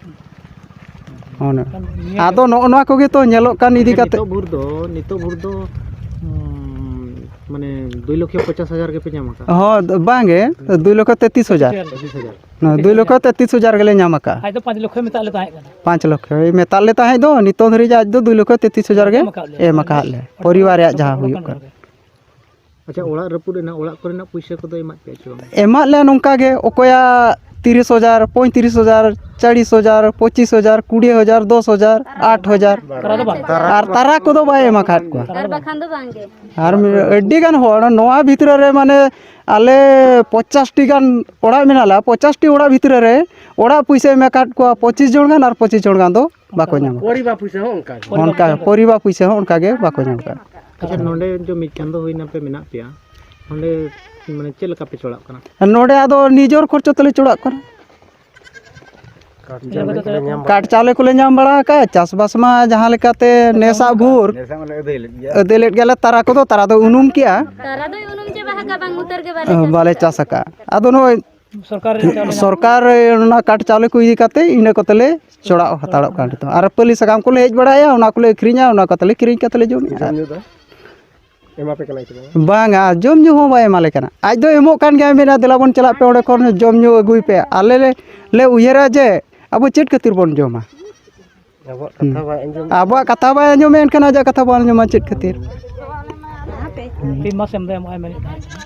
ᱚᱱᱮ᱾ ᱮᱱᱠᱷᱟᱱ ᱱᱤᱭᱟᱹ ᱟᱫᱚ ᱱᱚᱜᱼᱚ ᱱᱚᱣᱟ ᱠᱚᱜᱮ ᱛᱚ ᱧᱮᱞᱚᱜ ᱠᱟᱱ ᱤᱫᱤ ᱟᱪᱪᱷᱟ, ᱠᱟᱛᱮ᱾ ᱱᱤᱛᱚᱜ ᱵᱷᱳᱨ ᱫᱚ, ᱱᱤᱛᱚᱜ ᱵᱷᱳᱨ ᱫᱚ, ᱩᱸ, ᱢᱟᱱᱮ ᱫᱩᱭ ᱞᱚᱠᱷᱚ ᱯᱚᱧᱪᱟᱥ ᱦᱟᱡᱟᱨ ᱜᱮᱯᱮ ᱧᱟᱢ ᱟᱠᱟᱫᱼᱟ? ᱦᱚᱸ, ᱵᱟᱝᱜᱮ, ᱫᱩᱭ ᱞᱚᱠᱷᱚ ᱛᱮᱛᱨᱤᱥ ᱦᱟᱡᱟᱨ᱾ ᱯᱚᱸᱪᱤᱥ ᱦᱟᱡᱟᱨ᱾ ᱦᱮᱸ, ᱫᱩᱭ ᱞᱚᱠᱷᱚ ᱛᱮᱛᱨᱤᱥ ᱦᱟᱡᱟᱨ ᱜᱮᱞᱮ ᱧᱟᱢ ᱟᱠᱟᱫᱼᱟ᱾ ᱟᱡ ᱫᱚ ᱯᱟᱸᱪ ᱞᱚᱠᱷᱚᱭ ᱢᱮᱛᱟᱜ ᱞᱮ ᱛᱟᱦᱮᱸ ᱠᱟᱱᱟ᱾ ᱯᱟᱸᱪ ᱞᱚᱠᱷᱚᱭ ᱢᱮᱛᱟᱜ ᱞᱮ ᱛᱟᱦᱮᱸᱫ ᱫᱚ, ᱱᱤᱛᱚᱝ ᱫᱷᱟᱹᱨᱤᱡ ᱟᱡ ᱫᱚ ᱫᱩᱭ ᱞᱚᱠᱷᱚ ᱛᱮᱛᱨᱤᱥ ᱦᱟᱡᱟᱨ ᱜᱮ ᱮᱢ ᱟᱠᱟᱫ ᱞᱮᱭᱟ᱾ ᱮᱢ ᱟᱠᱟᱫ ᱞᱮᱭᱟ, ᱯᱚᱨᱤᱵᱟᱨ ᱨᱮᱭᱟᱜ ᱡᱟᱦᱟᱸ ᱦᱩᱭᱩᱜ ᱠᱟᱱᱟ᱾ ᱟᱪᱪᱷᱟ, ᱚᱲᱟᱜ ᱨᱟᱹᱯᱩᱫ ᱮᱱᱟ, ᱚᱲᱟᱜ ᱠᱚᱨᱮᱱᱟᱜ ᱯᱩᱭᱥᱟᱹ ᱠᱚᱫᱚ ᱮᱢᱟᱫ ᱯᱮᱭᱟ ᱪᱮ ᱵᱟᱝ? ᱮᱢᱟᱫ ᱞᱮᱭᱟ ᱱᱚᱝᱠᱟ ᱜᱮ, ᱚᱠᱚᱭᱟᱜ ᱛᱤᱨᱤᱥ ᱦᱟᱡᱟᱨ, ᱯᱚᱸᱭᱛᱨᱤᱥ ᱦᱟᱡᱟᱨ, ᱪᱟᱞᱤᱥ ᱦᱟᱡᱟᱨ, ᱯᱚᱸᱪᱤᱥ ᱦᱟᱡᱟᱨ, ᱠᱩᱲᱤ ᱦᱟᱡᱟᱨ, ᱫᱚᱥ ᱦᱟᱡᱟᱨ, ᱟᱴ ᱦᱟᱡᱟᱨ᱾ ᱛᱟᱨᱟ ᱫᱚ ᱵᱟᱝ᱾ ᱟᱨ ᱛᱟᱨᱟ ᱠᱚᱫᱚ ᱵᱟᱭ ᱮᱢ ᱟᱠᱟᱫ ᱠᱚᱣᱟ᱾ ᱟᱨ ᱵᱟᱠᱷᱟᱱ ᱫᱚ ᱵᱟᱝ ᱜᱮ᱾ ᱟᱨ ᱢᱤ-, ᱟᱹᱰᱤ ᱜᱟᱱ ᱦᱚᱲ ᱱᱚᱣᱟ ᱵᱷᱤᱛᱨᱤ ᱨᱮ, ᱢᱟᱱᱮ, ᱟᱞᱮ ᱯᱚᱧᱪᱟᱥ ᱴᱤ ᱜᱟᱱ ᱚᱲᱟᱜ ᱢᱮᱱᱟᱜ ᱞᱮᱭᱟ, ᱯᱚᱧᱪᱟᱥ ᱴᱤ ᱚᱲᱟᱜ ᱵᱷᱤᱛᱨᱤ ᱨᱮ ᱚᱲᱟᱜ ᱯᱩᱭᱥᱟᱹ ᱮᱢ ᱟᱠᱟᱫ ᱠᱚᱣᱟ ᱯᱚᱸᱪᱤᱥ ᱡᱚᱱ ᱜᱟᱱ, ᱟᱨ ᱯᱚᱸᱪᱤᱥ ᱡᱚᱱ ᱜᱟᱱ ᱫᱚ ᱵᱟᱠᱚ ᱧᱟᱢ ᱟᱠᱟᱫᱟ᱾ ᱯᱚᱨᱤᱵᱟᱨ ᱯᱩᱭᱥᱟᱹ ᱦᱚᱸ ᱚᱱᱠᱟ ᱜᱮ᱾ ᱚᱱᱠᱟ ᱯᱚᱨᱤᱵᱟᱨ ᱯᱩᱭᱥᱟᱹ ᱦᱚᱸ ᱚᱱᱠᱟ ᱜᱮ ᱵᱟᱠᱚ ᱧᱟᱢ ᱟᱠᱟᱫᱟ᱾ ᱟᱪᱪᱷᱟ, ᱱᱚᱰᱮ ᱡᱚ ᱢᱤᱫ ᱪᱟᱸᱫᱚ ᱦᱩᱭᱱᱟ ᱯᱮ ᱢᱮᱱᱟᱜ ᱯᱮᱭᱟ, ᱱᱚᱰᱮ ᱢᱟᱱᱮ ᱪᱮᱫ ᱞᱮᱠᱟ ᱯᱮ ᱪᱟᱞᱟᱜ ᱠᱟᱱᱟ? ᱱᱚᱰᱮ ᱟᱫᱚ ᱱᱤᱡᱚᱨ ᱠᱷᱚᱨᱪᱚ ᱛᱮᱞᱮ ᱪᱟᱞᱟᱜ ᱠᱟᱱᱟ᱾ ᱠᱟᱴ ᱪᱟᱣᱞᱮ ᱠᱚᱞᱮ ᱧᱟᱢ ᱵᱟᱲᱟ ᱟᱠᱟᱫᱼᱟ᱾ ᱪᱟᱥᱵᱟᱥ ᱢᱟ ᱡᱟᱦᱟᱸ ᱞᱮᱠᱟᱛᱮ ᱱᱮᱥᱟᱜ ᱵᱷᱳᱨ ᱟᱹᱫᱟᱹᱭ ᱞᱮᱫ ᱜᱮᱭᱟᱞᱮ, ᱛᱟᱨᱟ ᱠᱚᱫᱚ, ᱛᱟᱨᱟ ᱫᱚ ᱩᱱᱩᱢ ᱠᱮᱜᱼᱟ᱾ ᱛᱟᱨᱟ ᱫᱚᱭ ᱩᱱᱩᱢ ᱪᱟᱵᱟ ᱟᱠᱟᱫ, ᱵᱟᱝ ᱩᱛᱟᱹᱨ ᱜᱮ ᱵᱟᱞᱮ ᱪᱟᱥ ᱟᱠᱟᱫᱼᱟ᱾ ᱟᱫᱚ ᱱᱚᱜᱼᱚᱭ ᱥᱚᱨᱠᱟᱨ ᱨᱮ ᱪᱟᱣᱞᱮ ᱧᱟᱢ ᱥᱚᱨᱠᱟᱨ ᱨᱮ ᱚᱱᱟ ᱠᱟᱴ ᱪᱟᱣᱞᱮ ᱠᱚ ᱤᱫᱤ ᱠᱟᱛᱮ ᱤᱱᱟᱹ ᱠᱚᱛᱮ ᱞᱮ ᱪᱚᱲᱟᱣ ᱦᱟᱛᱟᱲᱚᱜ ᱠᱟᱱ ᱱᱤᱛᱚᱜ᱾ ᱟᱨ ᱯᱟᱹᱞᱤ ᱥᱟᱠᱟᱢ ᱠᱚᱞᱮ ᱦᱮᱡ ᱵᱟᱲᱟᱭᱟ, ᱚᱱᱟ ᱠᱚᱞᱮ ᱟᱹᱠᱷᱨᱤᱧᱟ, ᱚᱱᱟ ᱠᱚᱛᱮ ᱞᱮ ᱠᱤᱨᱤᱧ ᱠᱟᱛᱮ ᱞᱮ ᱡᱚᱢᱮᱫᱼᱟ᱾ ᱡᱚᱢ ᱧᱩ ᱫᱚ ᱮᱢᱟ ᱯᱮ ᱠᱟᱱᱟᱭ ᱥᱮ ᱵᱟᱝ? ᱵᱟᱝᱟ, ᱡᱚᱢ ᱧᱩ ᱦᱚᱸ ᱵᱟᱭ ᱮᱢᱟ ᱞᱮ ᱠᱟᱱᱟ᱾ ᱟᱡ ᱫᱚ ᱮᱢᱚᱜ ᱠᱟᱱ ᱜᱮᱭᱟ, ᱢᱮᱱᱟ, "ᱫᱮᱞᱟ ᱵᱚᱱ ᱪᱟᱞᱟᱜ ᱯᱮ, ᱚᱸᱰᱮ ᱠᱷᱚᱱ ᱡᱚᱢ ᱧᱩ ᱟᱹᱜᱩᱭ ᱯᱮ᱾" ᱟᱞᱮ ᱞᱮ, ᱞᱮ ᱩᱭᱦᱟᱹᱨᱟ ᱡᱮ ᱟᱵᱚ ᱪᱮᱫ ᱠᱷᱟᱹᱛᱤᱨ ᱵᱚᱱ ᱡᱚᱢᱟ? ᱟᱵᱚᱣᱟᱜ ᱠᱟᱛᱷᱟ ᱵᱟᱭ ᱟᱸᱡᱚᱢ᱾ ᱟᱵᱚᱣᱟᱜ ᱠᱟᱛᱷᱟ ᱵᱟᱭ ᱟᱸᱡᱚᱢᱮᱫ, ᱮᱱᱠᱷᱟᱱ ᱟᱡᱟᱜ ᱠᱟᱛᱷᱟ ᱵᱟᱭ ᱟᱸᱡᱚᱢᱟ ᱪᱮᱫ ᱠᱷᱟᱹᱛᱤᱨ? ᱯᱮ ᱢᱟᱥ ᱮᱢ ᱫᱚ ᱮᱢᱚᱜᱼᱟᱭ ᱢᱮᱱᱮᱫ ᱛᱟᱦᱮᱸ ᱠᱟᱱᱟ᱾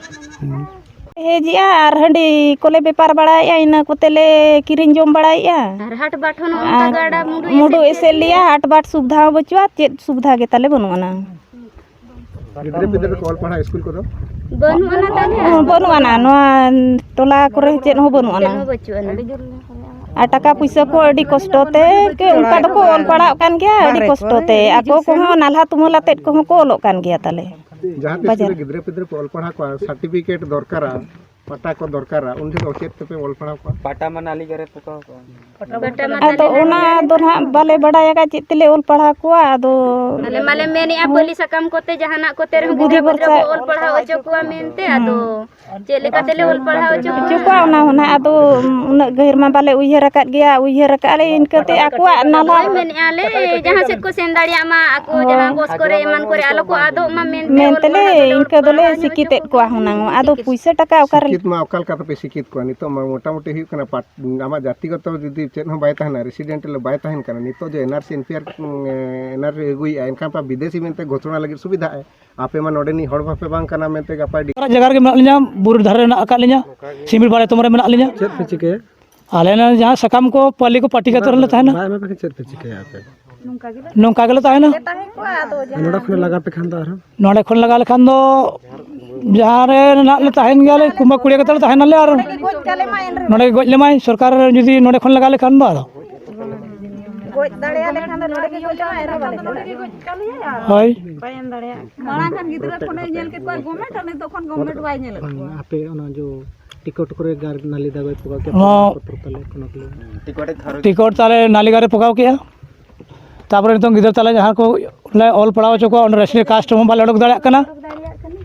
ᱦᱮᱡᱮᱜᱼᱟ ᱟᱨ ᱦᱟᱺᱰᱤ ᱠᱚᱞᱮ ᱵᱮᱯᱟᱨ ᱵᱟᱲᱟᱭᱮᱫᱼᱟ, ᱤᱱᱟᱹ ᱠᱚᱛᱮ ᱞᱮ ᱠᱤᱨᱤᱧ ᱡᱚᱢ ᱵᱟᱲᱟᱭᱮᱫᱼᱟ᱾ ᱟᱨ ᱦᱟᱴ ᱵᱟᱴ ᱦᱚᱸ ᱱᱚᱜᱼᱚ ᱱᱚᱝᱠᱟ ᱟᱨ ᱜᱟᱰᱟ ᱢᱩᱰᱩ ᱢᱩᱰᱩ ᱮᱥᱮᱫ ᱮᱥᱮᱫ ᱞᱮᱭᱟ, ᱦᱟᱴ ᱵᱟᱴ ᱥᱩᱵᱤᱫᱷᱟ ᱦᱚᱸ ᱵᱟᱹᱪᱩᱜᱼᱟ, ᱪᱮᱫ ᱥᱩᱵᱤᱫᱷᱟ ᱜᱮ ᱛᱟᱞᱮ ᱵᱟᱹᱱᱩᱜ ᱟᱱᱟ᱾ ᱜᱤᱫᱽᱨᱟᱹ ᱯᱤᱫᱽᱨᱟᱹ ᱠᱚ ᱚᱞ ᱯᱟᱲᱦᱟᱣ ᱥᱠᱩᱞ ᱠᱚᱫᱚ? ᱵᱟᱹᱱᱩᱜ ᱟᱱᱟ ᱛᱟᱞᱮ᱾ ᱦᱚᱸ, ᱵᱟᱹᱱᱩᱜ ᱟᱱᱟ, ᱱᱚᱣᱟ ᱴᱚᱞᱟ ᱠᱚᱨᱮ ᱪᱮᱫ ᱦᱚᱸ ᱵᱟᱹᱱᱩᱜ ᱟᱱᱟ᱾ ᱪᱮᱫ ᱦᱚᱸ ᱵᱟᱹᱪᱩᱜ ᱟᱱᱟ᱾ ᱟᱨ ᱴᱟᱠᱟ ᱯᱩᱭᱥᱟᱹ ᱠᱚ ᱟᱹᱰᱤ ᱠᱚᱥᱴᱚ ᱛᱮ, ᱠᱮ ᱚᱱᱠᱟ ᱫᱚᱠᱚ ᱚᱞ ᱯᱟᱲᱦᱟᱜ ᱠᱟᱱ ᱜᱮᱭᱟ ᱟᱹᱰᱤ ᱠᱚᱥᱴᱚ ᱛᱮ, ᱟᱠᱚ ᱠᱚᱦᱚᱸ ᱱᱟᱞᱦᱟ ᱛᱩᱢᱟᱹᱞ ᱟᱛᱮᱫ ᱠᱚᱦᱚᱸ ᱠᱚ ᱚᱞᱚᱜ ᱠᱟᱱ ᱜᱮᱭᱟ ᱛᱟᱞᱮ᱾ ᱡᱟᱦᱟᱸ ᱛᱤᱥ ᱵᱟᱡᱟᱨ᱾ ᱨᱮ ᱜᱤᱫᱽᱨᱟᱹ ᱯᱤᱫᱽᱨᱟᱹ ᱠᱚ ᱚᱞ ᱯᱟᱲᱦᱟᱣ ᱠᱚᱣᱟ, ᱥᱟᱨᱴᱤᱯᱷᱤᱠᱮᱴ ᱫᱚᱨᱠᱟᱨᱟ, ᱯᱟᱴᱟ ᱠᱚ ᱫᱚᱨᱠᱟᱨᱟ, ᱩᱱ ᱡᱚᱠᱷᱚᱱ ᱪᱮᱫ ᱛᱮᱯᱮ ᱚᱞ ᱯᱟᱲᱦᱟᱣ ᱠᱚᱣᱟ? ᱯᱟᱴᱟ ᱢᱟ ᱱᱟᱞᱤ ᱜᱟᱨᱮ ᱛᱟᱠᱚ᱾ ᱯᱟᱴᱟ ᱢᱟ ᱟᱫᱚ ᱛᱟᱞᱮ ᱚᱱᱟ ᱱᱟᱞᱤ ᱫᱚ ᱱᱟᱦᱟᱜ ᱵᱟᱞᱮ ᱵᱟᱲᱟᱭ ᱟᱠᱟᱫ ᱪᱮᱫ ᱛᱮᱞᱮ ᱚᱞ ᱯᱟᱲᱦᱟᱣ ᱠᱚᱣᱟ᱾ ᱟᱫᱚ ᱟᱞᱮ ᱢᱟᱞᱮ ᱢᱮᱱᱮᱫᱼᱟ, ᱯᱟᱹᱞᱤ ᱥᱟᱠᱟᱢ ᱠᱚᱛᱮ ᱡᱟᱦᱟᱱᱟᱜ ᱠᱚᱛᱮ ᱨᱮᱦᱚᱸ ᱵᱩᱫᱷᱤ ᱜᱤᱫᱽᱨᱟᱹ ᱯᱤᱫᱽᱨᱟᱹ ᱵᱷᱚᱨᱥᱟ᱾ ᱠᱚ ᱚᱞ ᱯᱟᱲᱦᱟᱣ ᱦᱚᱪᱚ ᱠᱚᱣᱟ ᱢᱮᱱᱛᱮ᱾ ᱟᱫᱚ ᱦᱩᱸ᱾ ᱪᱮᱫ ᱞᱮᱠᱟ ᱛᱮᱞᱮ ᱚᱞ ᱯᱟᱲᱦᱟᱣ ᱦᱚᱪᱚ ᱦᱚᱪᱚ ᱠᱚᱣᱟ? ᱠᱚᱣᱟ, ᱚᱱᱟ ᱦᱚᱸ ᱱᱟᱦᱟᱜ ᱟᱫᱚ ᱩᱱᱟᱹᱜ ᱜᱟᱹᱦᱤᱨ ᱢᱟ ᱵᱟᱞᱮ ᱩᱭᱦᱟᱹᱨ ᱟᱠᱟᱫ ᱜᱮᱭᱟ᱾ ᱩᱭᱦᱟᱹᱨ ᱟᱠᱟᱫ ᱞᱮ ᱤᱱᱠᱟᱹᱛᱮ ᱟᱠᱚᱣᱟᱜ ᱱᱟᱞᱦᱟ ᱦᱳᱭ, ᱢᱮᱱᱮᱫᱼᱟ ᱞᱮ ᱡᱟᱦᱟᱸ ᱥᱮᱫ ᱠᱚ ᱥᱮᱱ ᱫᱟᱲᱮᱭᱟᱜ ᱢᱟ, ᱟᱠᱚ ᱦᱳᱭ᱾ ᱡᱟᱦᱟᱸ ᱵᱚᱥ ᱠᱚᱨᱮ ᱮᱢᱟᱱ ᱠᱚᱨᱮ ᱟᱞᱚ ᱠᱚ ᱟᱫᱚᱜ ᱢᱟ ᱢᱮᱱᱛᱮ ᱢᱮᱱ ᱚᱞ ᱛᱮᱞᱮ ᱯᱟᱲᱦᱟᱣ ᱫᱚᱞᱮ ᱚᱞ ᱤᱱᱠᱟᱹ ᱫᱚᱞᱮ ᱯᱟᱲᱦᱟᱣ ᱧᱚᱜ ᱥᱤᱠᱤᱛ ᱦᱚᱪᱚ ᱮᱫ ᱠᱚ ᱠᱚᱣᱟ ᱠᱟᱱᱟ᱾ ᱦᱩᱱᱟᱹᱝ᱾ ᱟᱫᱚ ᱯᱩᱭᱥᱟᱹ ᱴᱟᱠᱟ ᱚᱠᱟ ᱨᱮ? ᱥᱤᱠᱤᱛ ᱢᱟ ᱚᱠᱟ ᱞᱮᱠᱟ ᱛᱮᱯᱮ ᱥᱤᱠᱤᱛ ᱠᱚᱣᱟ? ᱱᱤᱛᱚᱜ ᱢᱟ ᱢᱚᱴᱟᱢᱩᱴᱤ ᱦᱩᱭᱩᱜ ᱠᱟᱱᱟ, ᱯᱟᱴ-, ᱟᱢᱟᱜ ᱡᱟᱹᱛᱤᱜᱚᱛᱚ ᱡᱩᱫᱤ ᱪᱮᱫ ᱦᱚᱸ ᱵᱟᱭ ᱛᱟᱦᱮᱱᱟ, ᱨᱮᱥᱤᱰᱮᱱᱴ ᱵᱟᱭ ᱛᱟᱦᱮᱱ ᱠᱟᱱᱟ, ᱱᱤᱛᱚᱜ ᱡᱮ ᱮᱱ ᱟᱨ ᱥᱤ, ᱮᱱ ᱯᱤ ᱟᱨ, ᱮᱱ ᱟᱨ ᱥᱤ ᱟᱹᱜᱩᱭᱮᱫᱼᱟ, ᱮᱱᱠᱷᱟᱱ ᱯᱟ ᱵᱤᱫᱮᱥᱤ ᱢᱮᱱᱛᱮ ᱜᱷᱳᱥᱚᱱᱟ ᱞᱟᱹᱜᱤᱫ ᱥᱩᱵᱤᱫᱷᱟᱜᱼᱟ᱾ ᱟᱯᱮ ᱢᱟ ᱱᱚᱰᱮᱱᱤᱡ ᱦᱚᱲ ᱵᱟᱯᱮ ᱵᱟᱝ ᱠᱟᱱᱟ ᱢᱮᱱᱛᱮ ᱜᱟᱯᱟ ᱰᱤ- ᱚᱱᱟ ᱡᱟᱭᱜᱟ ᱨᱮᱜᱮ ᱢᱮᱱᱟᱜ ᱞᱤᱧᱟ, ᱵᱩᱨᱩ ᱫᱷᱟᱨᱮ ᱨᱮ ᱢᱮᱱᱟᱜ ᱟᱠᱟᱫ ᱞᱤᱧᱟ, ᱥᱤᱢᱤᱞ ᱵᱟᱲᱮ ᱛᱚᱢ ᱨᱮ ᱢᱮᱱᱟᱜ ᱞᱤᱧᱟ᱾ ᱪᱮᱫ ᱯᱮ ᱪᱤᱠᱟᱹᱭᱟ? ᱟᱞᱮ ᱱᱚᱣᱟ ᱡᱟᱦᱟᱸ ᱥᱟᱠᱟᱢ ᱠᱚ, ᱯᱟᱹᱞᱤ ᱠᱚ ᱯᱟᱹᱴᱤ ᱠᱟᱛᱮ ᱨᱮᱞᱮ ᱛᱟᱦᱮᱱᱟ᱾ ᱵᱟᱭ ᱮᱢᱟ ᱯᱮ ᱠᱷᱟᱱ ᱪᱮᱫ ᱯᱮ ᱪᱤᱠᱟᱹᱭᱟ ᱟᱯᱮ? ᱱᱚᱝᱠᱟ ᱜᱮᱞᱮ ᱛᱟᱦᱮᱱᱟ᱾ ᱱᱚᱰᱮ ᱠᱷᱚᱱ ᱞᱟᱜᱟ ᱯᱮ ᱠᱷᱟᱱ ᱫᱚ ᱟᱨᱦᱚᱸ? ᱱᱚᱰᱮ ᱠᱷᱚᱱ ᱞᱟᱜᱟ ᱞᱮᱠᱷᱟᱱ ᱫᱚ ᱡᱟᱦᱟᱸ ᱨᱮ ᱱᱟᱦᱟᱜ ᱞᱮ ᱛᱟᱦᱮᱱ ᱜᱮᱭᱟᱞᱮ, ᱠᱩᱢᱵᱟ ᱠᱩᱲᱤᱭᱟᱹ ᱠᱟᱛᱮ ᱞᱮ ᱛᱟᱦᱮᱱᱟᱞᱮ᱾ ᱟᱨ ᱱᱚᱰᱮ ᱜᱮ ᱜᱚᱡ ᱞᱮᱢᱟᱭ ᱥᱚᱨᱠᱟᱨ, ᱡᱩᱫᱤ ᱱᱚᱰᱮ ᱠᱷᱚᱱ ᱞᱟᱜᱟ ᱞᱮᱠᱷᱟᱱ ᱫᱚ᱾ ᱟᱫᱚ ᱜᱚᱡ ᱫᱟᱲᱮᱭᱟᱞᱮ ᱠᱷᱟᱱ ᱫᱚ ᱱᱚᱰᱮ ᱜᱮ ᱜᱚᱡᱚᱜᱼᱟ, ᱮᱱᱨᱮᱦᱚᱸ ᱵᱟᱞᱮ ᱪᱟᱞᱟᱜᱼᱟ᱾ ᱦᱳᱭ᱾ ᱵᱟᱭ ᱮᱢ ᱫᱟᱲᱮᱭᱟᱜᱼᱟ᱾ ᱢᱟᱲᱟᱝ ᱠᱷᱟᱱ ᱜᱤᱫᱽᱨᱟᱹ ᱠᱷᱚᱱᱮ ᱧᱮᱞ ᱠᱮᱫ ᱠᱚᱣᱟ ᱜᱚᱨᱢᱮᱱᱴ, ᱟᱨ ᱱᱤᱛᱚᱜ ᱠᱷᱚᱱ ᱜᱚᱨᱢᱮᱱᱴ ᱵᱟᱭ ᱧᱮᱞᱮᱫ ᱠᱚᱣᱟ᱾ ᱟᱯᱮ ᱚᱱᱟ ᱡᱚ ᱴᱤᱠᱚᱴ ᱠᱚᱨᱮ ᱜᱟᱨ ᱱᱟᱞᱤ ᱫᱟᱜ ᱯᱚᱠᱟᱣ ᱠᱮᱫᱟ? ᱦᱚᱸ᱾ ᱯᱚᱛᱨᱚ ᱛᱟᱞᱮ ᱠᱚᱱᱚ ᱠᱚ ᱴᱤᱠᱚᱴ ᱛᱟᱞᱮ ᱱᱟᱞᱤ ᱜᱟᱨ ᱨᱮ ᱯᱚᱠᱟᱣ ᱠᱮᱜᱼᱟ᱾ ᱛᱟᱯᱚᱨᱮ ᱱᱤᱛᱚᱝ ᱜᱤᱫᱽᱨᱟᱹ ᱛᱟᱞᱮ ᱡᱟᱦᱟᱸ ᱠᱚ ᱞᱮ ᱚᱞ ᱯᱟᱲᱦᱟᱣ ᱦᱚᱪᱚ ᱠᱚᱣᱟ, ᱚᱸᱰᱮ ᱨᱮᱥᱱᱤ ᱠᱟᱥᱴ ᱦᱚᱸ ᱵᱟᱞᱮ ᱚᱰᱚᱠ ᱫᱟᱲᱮᱭᱟᱜ ᱠᱟᱱᱟ᱾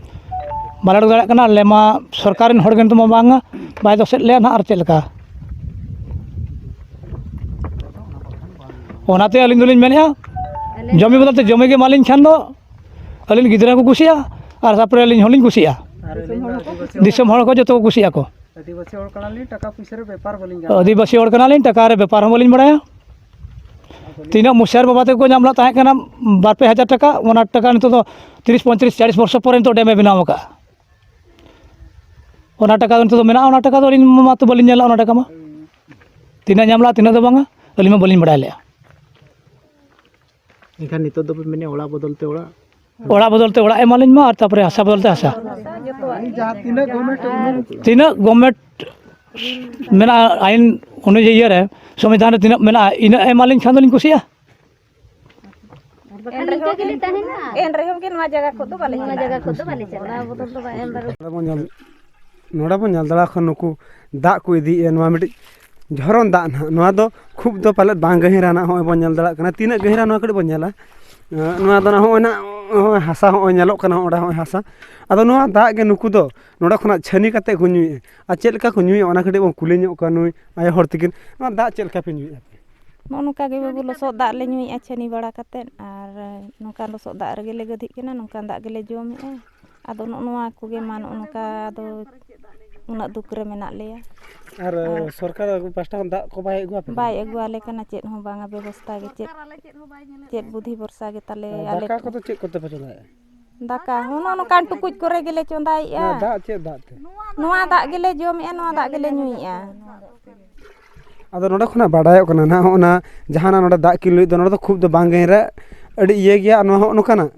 ᱵᱟᱞᱮ ᱚᱰᱚᱠ ᱫᱟᱲᱮᱭᱟᱜ ᱠᱟᱱᱟ᱾ ᱟᱞᱮ ᱢᱟ ᱥᱚᱨᱠᱟᱨ ᱨᱮᱱ ᱦᱚᱲ ᱜᱮ ᱱᱤᱛᱚᱜ ᱢᱟ ᱵᱟᱝᱟ, ᱵᱟᱭ ᱫᱚᱥᱮᱫ ᱞᱮᱭᱟ ᱱᱟᱦᱟᱜ, ᱟᱨ ᱪᱮᱫ ᱞᱮᱠᱟ? ᱚᱱᱟᱛᱮ ᱟᱹᱞᱤᱧ ᱫᱚᱞᱤᱧ ᱢᱮᱱᱮᱫᱼᱟ, ᱡᱚᱢᱤ ᱵᱚᱫᱚᱞ ᱛᱮ ᱡᱚᱢᱤ ᱜᱮ ᱮᱢᱟᱞᱤᱧ ᱠᱷᱟᱱ ᱫᱚ ᱟᱹᱞᱤᱧ ᱜᱤᱫᱽᱨᱟᱹ ᱠᱚ ᱠᱩᱥᱤᱜᱼᱟ, ᱟᱨ ᱛᱟᱨᱯᱚᱨᱮ ᱟᱹᱞᱤᱧ ᱦᱚᱸᱞᱤᱧ ᱠᱩᱥᱤᱜᱼᱟ᱾ ᱫᱤᱥᱚᱢ ᱦᱚᱲ ᱠᱚ ᱡᱚᱛᱚ ᱠᱚ ᱠᱩᱥᱤᱜ ᱟᱠᱚ᱾ ᱟᱹᱫᱤᱵᱟᱹᱥᱤ ᱦᱚᱲ ᱠᱟᱱᱟᱞᱤᱧ, ᱴᱟᱠᱟ ᱯᱩᱭᱥᱟᱹ ᱨᱮ ᱵᱮᱯᱟᱨ ᱵᱟᱹᱞᱤᱧ ᱜᱟᱱᱟ᱾ ᱟᱹᱫᱤᱵᱟᱹᱥᱤ ᱦᱚᱲ ᱠᱟᱱᱟᱞᱤᱧ, ᱴᱟᱠᱟ ᱨᱮ ᱵᱮᱯᱟᱨ ᱦᱚᱸ ᱵᱟᱹᱞᱤᱧ ᱵᱟᱲᱟᱭᱟ᱾ ᱛᱤᱱᱟᱹᱜ ᱢᱩᱥᱤᱭᱟᱨ ᱵᱟᱵᱟ ᱛᱟᱠᱚ ᱠᱚ ᱧᱟᱢ ᱞᱮᱫ ᱛᱟᱦᱮᱸ ᱠᱟᱱᱟ ᱵᱟᱨ ᱯᱮ ᱦᱟᱡᱟᱨ ᱴᱟᱠᱟ, ᱚᱱᱟ ᱴᱟᱠᱟ ᱱᱤᱛᱚᱜ ᱫᱚ ᱛᱤᱨᱤᱥ, ᱯᱚᱸᱭᱛᱨᱤᱥ, ᱪᱚᱞᱞᱤᱥ ᱵᱚᱨᱥᱚ ᱯᱚᱨᱮ ᱱᱤᱛᱚᱜ ᱰᱮᱢᱮ ᱵᱮᱱᱟᱣ ᱟᱠᱟᱫᱼᱟ᱾ ᱚᱱᱟ ᱴᱟᱠᱟ ᱫᱚ ᱱᱤᱛᱚᱜ ᱫᱚ ᱢᱮᱱᱟᱜᱼᱟ, ᱚᱱᱟ ᱴᱟᱠᱟ ᱫᱚ ᱟᱹᱞᱤᱧ ᱢᱟᱛᱚ ᱵᱟᱹᱞᱤᱧ ᱧᱮᱞ ᱞᱮᱫᱼᱟ, ᱚᱱᱟ ᱴᱟᱠᱟ ᱢᱟ᱾ ᱛᱤᱱᱟᱹᱜ ᱧᱟᱢ ᱞᱮᱫᱼᱟ, ᱛᱤᱱᱟᱹᱜ ᱫᱚ ᱵᱟᱝᱟ, ᱟᱹᱞᱤᱧ ᱢᱟ ᱵᱟᱹᱞᱤᱧ ᱵᱟᱲᱟᱭ ᱞᱮᱫᱼᱟ᱾ ᱮᱱᱠᱷᱟᱱ ᱱᱤᱛᱚᱜ ᱫᱚᱯᱮ ᱢᱮᱱᱮᱫᱼᱟ ᱚᱲᱟᱜ ᱵᱚᱫᱚᱞ ᱛᱮ ᱚᱲᱟᱜ? ᱚᱲᱟᱜ ᱵᱚᱫᱚᱞ ᱛᱮ ᱚᱲᱟᱜ ᱮᱢᱟᱞᱤᱧ ᱢᱟ, ᱟᱨ ᱛᱟᱨᱯᱚᱨᱮ ᱦᱟᱥᱟ ᱵᱚᱫᱚᱞ ᱛᱮ ᱦᱟᱥᱟ᱾ ᱡᱟᱦᱟᱸ ᱛᱤᱱᱟᱹᱜ ᱜᱚᱵᱷᱚᱨᱱᱢᱮᱱᱴ ᱛᱤᱱᱟᱹᱜ ᱜᱚᱵᱷᱚᱨᱱᱢᱮᱱᱴ ᱢᱮᱱᱟᱜᱼᱟ, ᱟᱭᱤᱱ ᱚᱱᱩᱡᱟᱭᱤ ᱤᱭᱟᱹ ᱨᱮ, ᱥᱚᱝᱵᱤᱫᱷᱟᱱ ᱨᱮ ᱛᱤᱱᱟᱹᱜ ᱢᱮᱱᱟᱜᱼᱟ, ᱤᱱᱟᱹᱜ ᱮᱢᱟᱞᱤᱧ ᱠᱷᱟᱱ ᱫᱚᱞᱤᱧ ᱠᱩᱥᱤᱜᱼᱟ᱾ ᱵᱟᱠᱷᱟᱱ ᱱᱤᱝᱠᱟᱹ ᱜᱮᱞᱮ ᱛᱟᱦᱮᱱᱟ᱾ ᱮᱱ ᱨᱮᱦᱚᱸ ᱜᱮ ᱱᱚᱣᱟ ᱡᱟᱭᱜᱟ ᱠᱷᱚᱱ ᱫᱚ ᱵᱟᱞᱮ ᱱᱚᱣᱟ ᱪᱟᱞᱟᱜᱼᱟ᱾ ᱡᱟᱭᱜᱟ ᱠᱷᱚᱱ ᱫᱚ ᱵᱟᱞᱮ ᱪᱟᱞᱟᱜᱼᱟ᱾ ᱱᱚᱰᱮ ᱵᱚᱱ ᱧᱮᱞ, ᱱᱚᱰᱮ ᱵᱚᱱ ᱧᱮᱞ ᱫᱟᱲᱮᱭᱟᱜ ᱠᱟᱱᱟ, ᱱᱩᱠᱩ ᱫᱟᱜ ᱠᱚ ᱤᱫᱤᱭᱮᱫᱼᱟ, ᱱᱚᱣᱟ ᱢᱤᱫᱴᱤᱡ ᱡᱷᱚᱨᱚᱱ ᱫᱟᱜ ᱱᱟᱦᱟᱜ᱾ ᱱᱚᱣᱟ ᱫᱚ ᱠᱷᱩᱵ ᱫᱚ ᱯᱟᱞᱮᱫ ᱵᱟᱝ ᱜᱟᱹᱦᱤᱨᱟ ᱱᱟᱦᱟᱜ᱾ ᱱᱚᱜᱼᱚᱭ ᱵᱚᱱ ᱧᱮᱞ ᱫᱟᱲᱮᱭᱟᱜ ᱠᱟᱱᱟ ᱛᱤᱱᱟᱹᱜ ᱜᱟᱹᱦᱤᱨᱟ, ᱱᱚᱣᱟ ᱠᱟᱹᱴᱤᱡ ᱵᱚᱱ ᱧᱮᱞᱟ᱾ ᱮᱸ, ᱱᱚᱣᱟ ᱫᱚ ᱱᱟᱦᱟᱜ ᱱᱚᱜᱼᱚᱭ ᱱᱟᱦᱟᱜ, ᱱᱚᱜᱼᱚᱭ ᱦᱟᱥᱟ ᱦᱚᱸᱜᱼᱚᱭ ᱧᱮᱞᱚᱜ ᱠᱟᱱᱟ, ᱚᱸᱰᱮ ᱦᱚᱸᱜᱼᱚᱭ ᱦᱟᱥᱟ᱾ ᱟᱫᱚ ᱱᱚᱣᱟ ᱫᱟᱜ ᱜᱮ ᱱᱩᱠᱩ ᱫᱚ ᱱᱚᱰᱮ ᱠᱷᱚᱱᱟᱜ ᱪᱷᱟᱹᱱᱤ ᱠᱟᱛᱮ ᱠᱚ ᱧᱩᱭᱮᱫᱼᱟ᱾ ᱟᱨ ᱪᱮᱫ ᱞᱮᱠᱟ ᱠᱚ ᱧᱩᱭᱮᱫᱼᱟ, ᱚᱱᱟ ᱠᱟᱹᱴᱤᱡ ᱵᱚᱱ ᱠᱩᱞᱤ ᱧᱚᱜ ᱠᱚᱣᱟ ᱱᱩᱭ ᱟᱭᱳ ᱦᱚᱲ ᱛᱟᱹᱠᱤᱱ᱾ ᱱᱚᱣᱟ ᱫᱟᱜ ᱪᱮᱫ ᱞᱮᱠᱟ ᱯᱮ ᱧᱩᱭᱮᱫᱼᱟ ᱯᱮ? ᱱᱚᱜᱼᱚ ᱱᱚᱝᱠᱟ ᱜᱮ ᱵᱟᱹᱵᱩ, ᱞᱚᱥᱚᱫ ᱫᱟᱜ ᱞᱮ ᱧᱩᱭᱮᱫᱼᱟ ᱪᱷᱟᱹᱱᱤ ᱵᱟᱲᱟ ᱠᱟᱛᱮᱫ, ᱟᱨ ᱱᱚᱝᱠᱟ ᱞᱚᱥᱚᱫ ᱫᱟᱜ ᱨᱮᱜᱮ ᱞᱮ ᱜᱟᱹᱫᱷᱤᱜ ᱠᱟᱱᱟ, ᱱᱚᱝᱠᱟᱱ ᱫᱟᱜ ᱜᱮᱞᱮ ᱡᱚᱢᱮᱫᱼᱟ᱾ ᱟᱫᱚ ᱱᱚᱜᱼᱚ ᱱᱚᱣᱟ ᱠᱚᱜᱮ ᱢᱟ, ᱱᱚᱜᱼᱚ ᱱᱚᱝᱠᱟ ᱫᱚ ᱩᱱᱟᱹᱜ ᱫᱩᱠ ᱨᱮ ᱢᱮᱱᱟᱜ ᱞᱮᱭᱟ᱾ ᱟᱨ ᱟᱨ ᱥᱚᱨᱠᱟᱨ ᱯᱟᱦᱴᱟ ᱠᱷᱚᱱ ᱫᱟᱜ ᱠᱚ ᱵᱟᱭ ᱟᱹᱜᱩ ᱟᱯᱮ ᱠᱟᱱᱟ? ᱵᱟᱭ ᱟᱹᱜᱩ ᱟᱞᱮ ᱠᱟᱱᱟ, ᱪᱮᱫ ᱦᱚᱸ ᱵᱟᱝᱟ ᱵᱮᱵᱚᱥᱛᱷᱟ ᱜᱮ, ᱪᱮᱫ, ᱪᱮᱫ ᱵᱩᱫᱷᱤ ᱵᱷᱚᱨᱥᱟ ᱜᱮ ᱛᱟᱞᱮ᱾ ᱟᱨ ᱟᱞᱮ ᱫᱟᱠᱟ ᱠᱚᱫᱚ ᱪᱮᱫ ᱠᱚᱛᱮ ᱯᱮ ᱪᱚᱸᱫᱟᱭᱮᱫᱼᱟ? ᱫᱟᱠᱟ ᱦᱚᱸ ᱱᱚᱜᱼᱚ ᱱᱚᱝᱠᱟᱱ ᱴᱩᱠᱩᱡ ᱠᱚᱨᱮ ᱜᱮᱞᱮ ᱪᱚᱸᱫᱟᱭᱮᱫᱼᱟ᱾ ᱱᱚᱣᱟ ᱫᱟᱜ ᱪᱮᱫ ᱫᱟᱜ ᱛᱮ? ᱱᱚᱣᱟ ᱫᱟᱜ ᱜᱮᱞᱮ ᱡᱚᱢᱮᱫᱼᱟ, ᱱᱚᱣᱟ ᱫᱟᱜ ᱜᱮᱞᱮ ᱧᱩᱭᱮᱫᱼᱟ᱾ ᱟᱫᱚ ᱱᱚᱰᱮ ᱠᱷᱚᱱᱟᱜ ᱵᱟᱰᱟᱭᱚᱜ ᱠᱟᱱᱟ ᱱᱟᱦᱟᱜ, ᱦᱚᱸᱜᱼᱚ ᱱᱟ ᱡᱟᱦᱟᱱᱟᱜ ᱱᱚᱰᱮ ᱫᱟᱜ ᱠᱤᱱ ᱞᱩᱭᱮᱫ ᱫᱚ, ᱱᱚᱰᱮ ᱫᱚ ᱠᱷᱩᱵ ᱫᱚ ᱵᱟᱝ ᱜᱟᱹᱦᱤᱨᱟ, ᱟᱹᱰᱤ ᱤᱭᱟᱹ ᱜᱮᱭᱟ᱾ ᱟᱨ ᱱᱚᱣᱟ ᱦᱚᱸᱜᱼᱚ ᱱᱚᱝᱠᱟᱱᱟᱜ,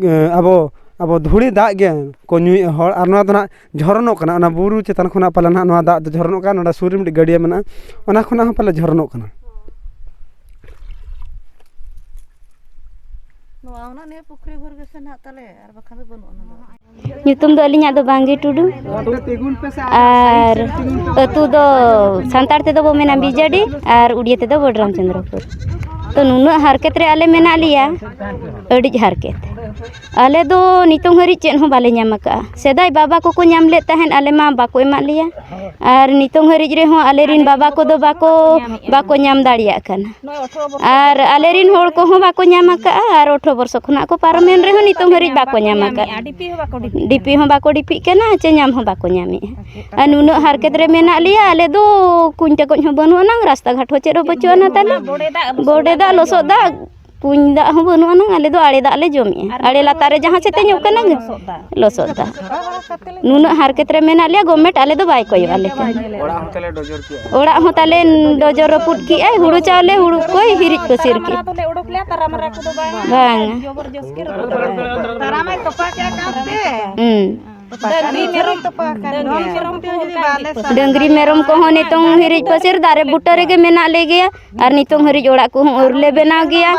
ᱮ, ᱟᱵᱚ, ᱟᱵᱚ ᱫᱷᱩᱲᱤ ᱫᱟᱜ ᱜᱮ ᱠᱚ ᱧᱩᱭᱮᱫᱼᱟ ᱦᱚᱲ᱾ ᱟᱨ ᱱᱚᱣᱟ ᱫᱚ ᱱᱟᱦᱟᱜ ᱡᱷᱚᱨᱚᱱᱚᱜ ᱠᱟᱱᱟ, ᱚᱱᱟ ᱵᱩᱨᱩ ᱪᱮᱛᱟᱱ ᱠᱷᱚᱱᱟᱜ ᱯᱟᱞᱮ ᱱᱟᱦᱟᱜ ᱱᱚᱣᱟ ᱫᱟᱜ ᱫᱚ ᱡᱷᱚᱨᱚᱱᱚᱜ ᱠᱟᱱᱟ᱾ ᱱᱚᱰᱮ ᱥᱩᱨ ᱨᱮ ᱢᱤᱫᱴᱤᱡ ᱜᱟᱹᱰᱭᱟᱹ ᱢᱮᱱᱟᱜᱼᱟ, ᱚᱱᱟ ᱠᱷᱚᱱᱟᱜ ᱦᱚᱸ ᱯᱟᱞᱮ ᱡᱷᱚᱨᱚᱱᱚᱜ ᱠᱟᱱᱟ᱾ ᱚᱱᱟ ᱱᱤᱭᱟᱹ ᱯᱩᱠᱷᱨᱤ ᱵᱷᱳᱨ ᱜᱮᱥᱮ ᱱᱟᱦᱟᱜ ᱛᱟᱞᱮ, ᱟᱨ ᱵᱟᱠᱷᱟᱱ ᱫᱚ ᱵᱟᱹᱱᱩᱜᱼᱟ ᱚᱱᱟ ᱫᱚ᱾ ᱧᱩᱛᱩᱢ ᱫᱚ ᱟᱹᱞᱤᱧᱟᱜ ᱫᱚ ᱵᱟᱝᱜᱤ ᱴᱩᱰᱩ᱾ ᱟᱨ ᱟᱹᱛᱩ ᱫᱚ ᱥᱟᱱᱛᱟᱲ ᱛᱮᱫᱚ ᱵᱚ ᱢᱮᱱᱟ ᱵᱤᱡᱟᱹᱰᱤ, ᱟᱨ ᱩᱲᱤᱭᱟ ᱛᱮᱫᱚ ᱵᱚᱰᱨᱟᱢ ᱪᱚᱸᱫᱽᱨᱚᱯᱩᱨ᱾ ᱛᱚ, ᱱᱩᱱᱟᱹᱜ ᱦᱟᱨᱠᱮᱛ ᱨᱮ ᱟᱞᱮ ᱢᱮᱱᱟᱜ ᱞᱮᱭᱟ, ᱟᱹᱰᱤ ᱦᱟᱨᱠᱮᱛ᱾ ᱟᱞᱮ ᱫᱚ ᱱᱤᱛᱚᱝ ᱦᱟᱹᱨᱤᱡ ᱪᱮᱫ ᱦᱚᱸ ᱵᱟᱞᱮ ᱧᱟᱢ ᱟᱠᱟᱫᱼᱟ᱾ ᱥᱮᱫᱟᱭ ᱵᱟᱵᱟ ᱠᱚᱠᱚ ᱧᱟᱢ ᱞᱮᱫ ᱛᱟᱦᱮᱸᱫ, ᱟᱞᱮ ᱢᱟ ᱵᱟᱠᱚ ᱮᱢᱟᱫ ᱞᱮᱭᱟ᱾ ᱟᱨ ᱱᱤᱛᱚᱝ ᱦᱟᱹᱨᱤᱡ ᱨᱮᱦᱚᱸ ᱟᱞᱮ ᱨᱤᱱ ᱵᱟᱵᱟ ᱠᱚᱫᱚ ᱵᱟᱠᱚ, ᱵᱟᱠᱚ ᱧᱟᱢ ᱫᱟᱲᱮᱭᱟᱜ ᱠᱟᱱᱟ᱾ ᱟᱨ ᱟᱞᱮ ᱨᱤᱱ ᱦᱚᱲ ᱠᱚᱦᱚᱸ ᱵᱟᱠᱚ ᱧᱟᱢ ᱟᱠᱟᱫᱼᱟ, ᱟᱨ ᱟᱴᱷᱨᱚ ᱵᱚᱨᱥᱚ ᱠᱷᱚᱱᱟᱜ ᱠᱚ ᱯᱟᱨᱚᱢᱮᱱ ᱨᱮᱦᱚᱸ ᱱᱤᱛᱚᱝ ᱦᱟᱹᱨᱤᱡ ᱵᱟᱠᱚ ᱧᱟᱢ ᱟᱠᱟᱫᱼᱟ᱾ ᱰᱤᱯᱤ ᱦᱚᱸ ᱵᱟᱠᱚ ᱰᱤᱯᱤ ᱰᱤᱯᱤ ᱦᱚᱸ ᱵᱟᱠᱚ ᱰᱤᱯᱤᱜ ᱠᱟᱱᱟ, ᱪᱮ ᱧᱟᱢ ᱦᱚᱸ ᱵᱟᱠᱚ ᱧᱟᱢᱮᱫᱼᱟ᱾ ᱟᱨ ᱱᱩᱱᱟᱹᱜ ᱦᱟᱨᱠᱮᱛ ᱨᱮ ᱢᱮᱱᱟᱜ ᱞᱮᱭᱟ, ᱟᱞᱮ ᱫᱚ ᱠᱩᱧ ᱴᱟᱠᱚᱡ ᱦᱚᱸ ᱵᱟᱹᱱᱩᱜ ᱟᱱᱟᱝ, ᱨᱟᱥᱛᱟ ᱜᱷᱟᱴ ᱦᱚᱸ ᱪᱮᱫ ᱦᱚᱸ ᱵᱟᱹᱪᱩᱜ ᱟᱱᱟ ᱛᱟᱞᱮ᱾ ᱵᱚᱰᱮ ᱫᱟᱜ, ᱞᱚᱥᱚᱫ ᱫᱟᱜ, ᱠᱩᱧ ᱫᱟᱜ ᱦᱚᱸ ᱵᱟᱹᱱᱩᱜ ᱟᱱᱟᱝ, ᱟᱞᱮ ᱫᱚ ᱟᱲᱮ ᱫᱟᱜ ᱞᱮ ᱡᱚᱢᱮᱫᱼᱟ᱾ ᱟᱲᱮ ᱞᱟᱛᱟᱨ ᱨᱮ ᱡᱟᱦᱟᱸ ᱥᱮᱛᱮᱧᱚᱜ ᱠᱟᱱᱟ, ᱞᱚᱥᱚᱫ ᱫᱟᱜ᱾ ᱱᱩᱱᱟᱹᱜ ᱦᱟᱨᱠᱮᱛ ᱨᱮ ᱢᱮᱱᱟᱜ ᱞᱮᱭᱟ, ᱜᱚᱵᱷᱢᱮᱱᱴ ᱟᱞᱮ ᱫᱚ ᱵᱟᱭ ᱠᱚᱭᱚᱜ ᱟᱞᱮ ᱠᱟᱱᱟ᱾ ᱚᱲᱟᱜ ᱦᱚᱸ ᱛᱟᱞᱮ ᱰᱚᱡᱚᱨ ᱠᱮᱜᱼᱟ᱾ ᱚᱲᱟᱜ ᱦᱚᱸ ᱛᱟᱞᱮ ᱰᱚᱡᱚᱨ ᱨᱟᱹᱯᱩᱫ ᱠᱮᱜᱼᱟᱭ, ᱦᱩᱲᱩ ᱪᱟᱣᱞᱮ, ᱦᱩᱲᱩ ᱠᱚᱭ ᱦᱤᱨᱤᱡ ᱯᱟᱹᱥᱤᱨ ᱠᱮᱜᱼᱟ᱾ ᱫᱚᱞᱮ ᱚᱰᱚᱠ ᱞᱮᱭᱟ, ᱛᱟᱨᱟ ᱢᱟᱨᱟ ᱠᱚᱫᱚ ᱵᱟᱝ᱾ ᱵᱟᱝ᱾ ᱡᱚᱵᱚᱨ ᱡᱚᱥ ᱜᱮ ᱨᱟᱹᱯᱩᱫ ᱠᱟᱜᱼᱟᱭ᱾ ᱛᱟᱨᱟ ᱢᱟᱭ ᱛᱚᱯᱟ ᱠᱮᱜᱼᱟ ᱠᱟᱱᱛᱮ᱾ ᱦᱩᱸ᱾ ᱰᱟᱹᱝᱨᱤ ᱢᱮᱨᱚᱢ, ᱰᱟᱹᱝᱨᱤ ᱢᱮᱨᱚᱢ ᱠᱚᱦᱚᱸ ᱰᱟᱹᱝᱨᱤ ᱢᱮᱨᱚᱢ ᱠᱚᱦᱚᱸ ᱱᱤᱛᱚᱝ ᱦᱤᱨᱤᱡ ᱯᱟᱹᱥᱤᱨ ᱫᱟᱨᱮ ᱵᱩᱴᱟᱹ ᱨᱮᱜᱮ ᱢᱮᱱᱟᱜ ᱞᱮᱜᱮᱭᱟ᱾ ᱟᱨ ᱱᱤᱛᱚᱝ ᱦᱟᱹᱨᱤᱡ ᱚᱲᱟᱜ ᱠᱚᱦᱚᱸ ᱟᱹᱣᱨᱤ ᱞᱮ ᱵᱮᱱᱟᱣ ᱜᱮᱭᱟ᱾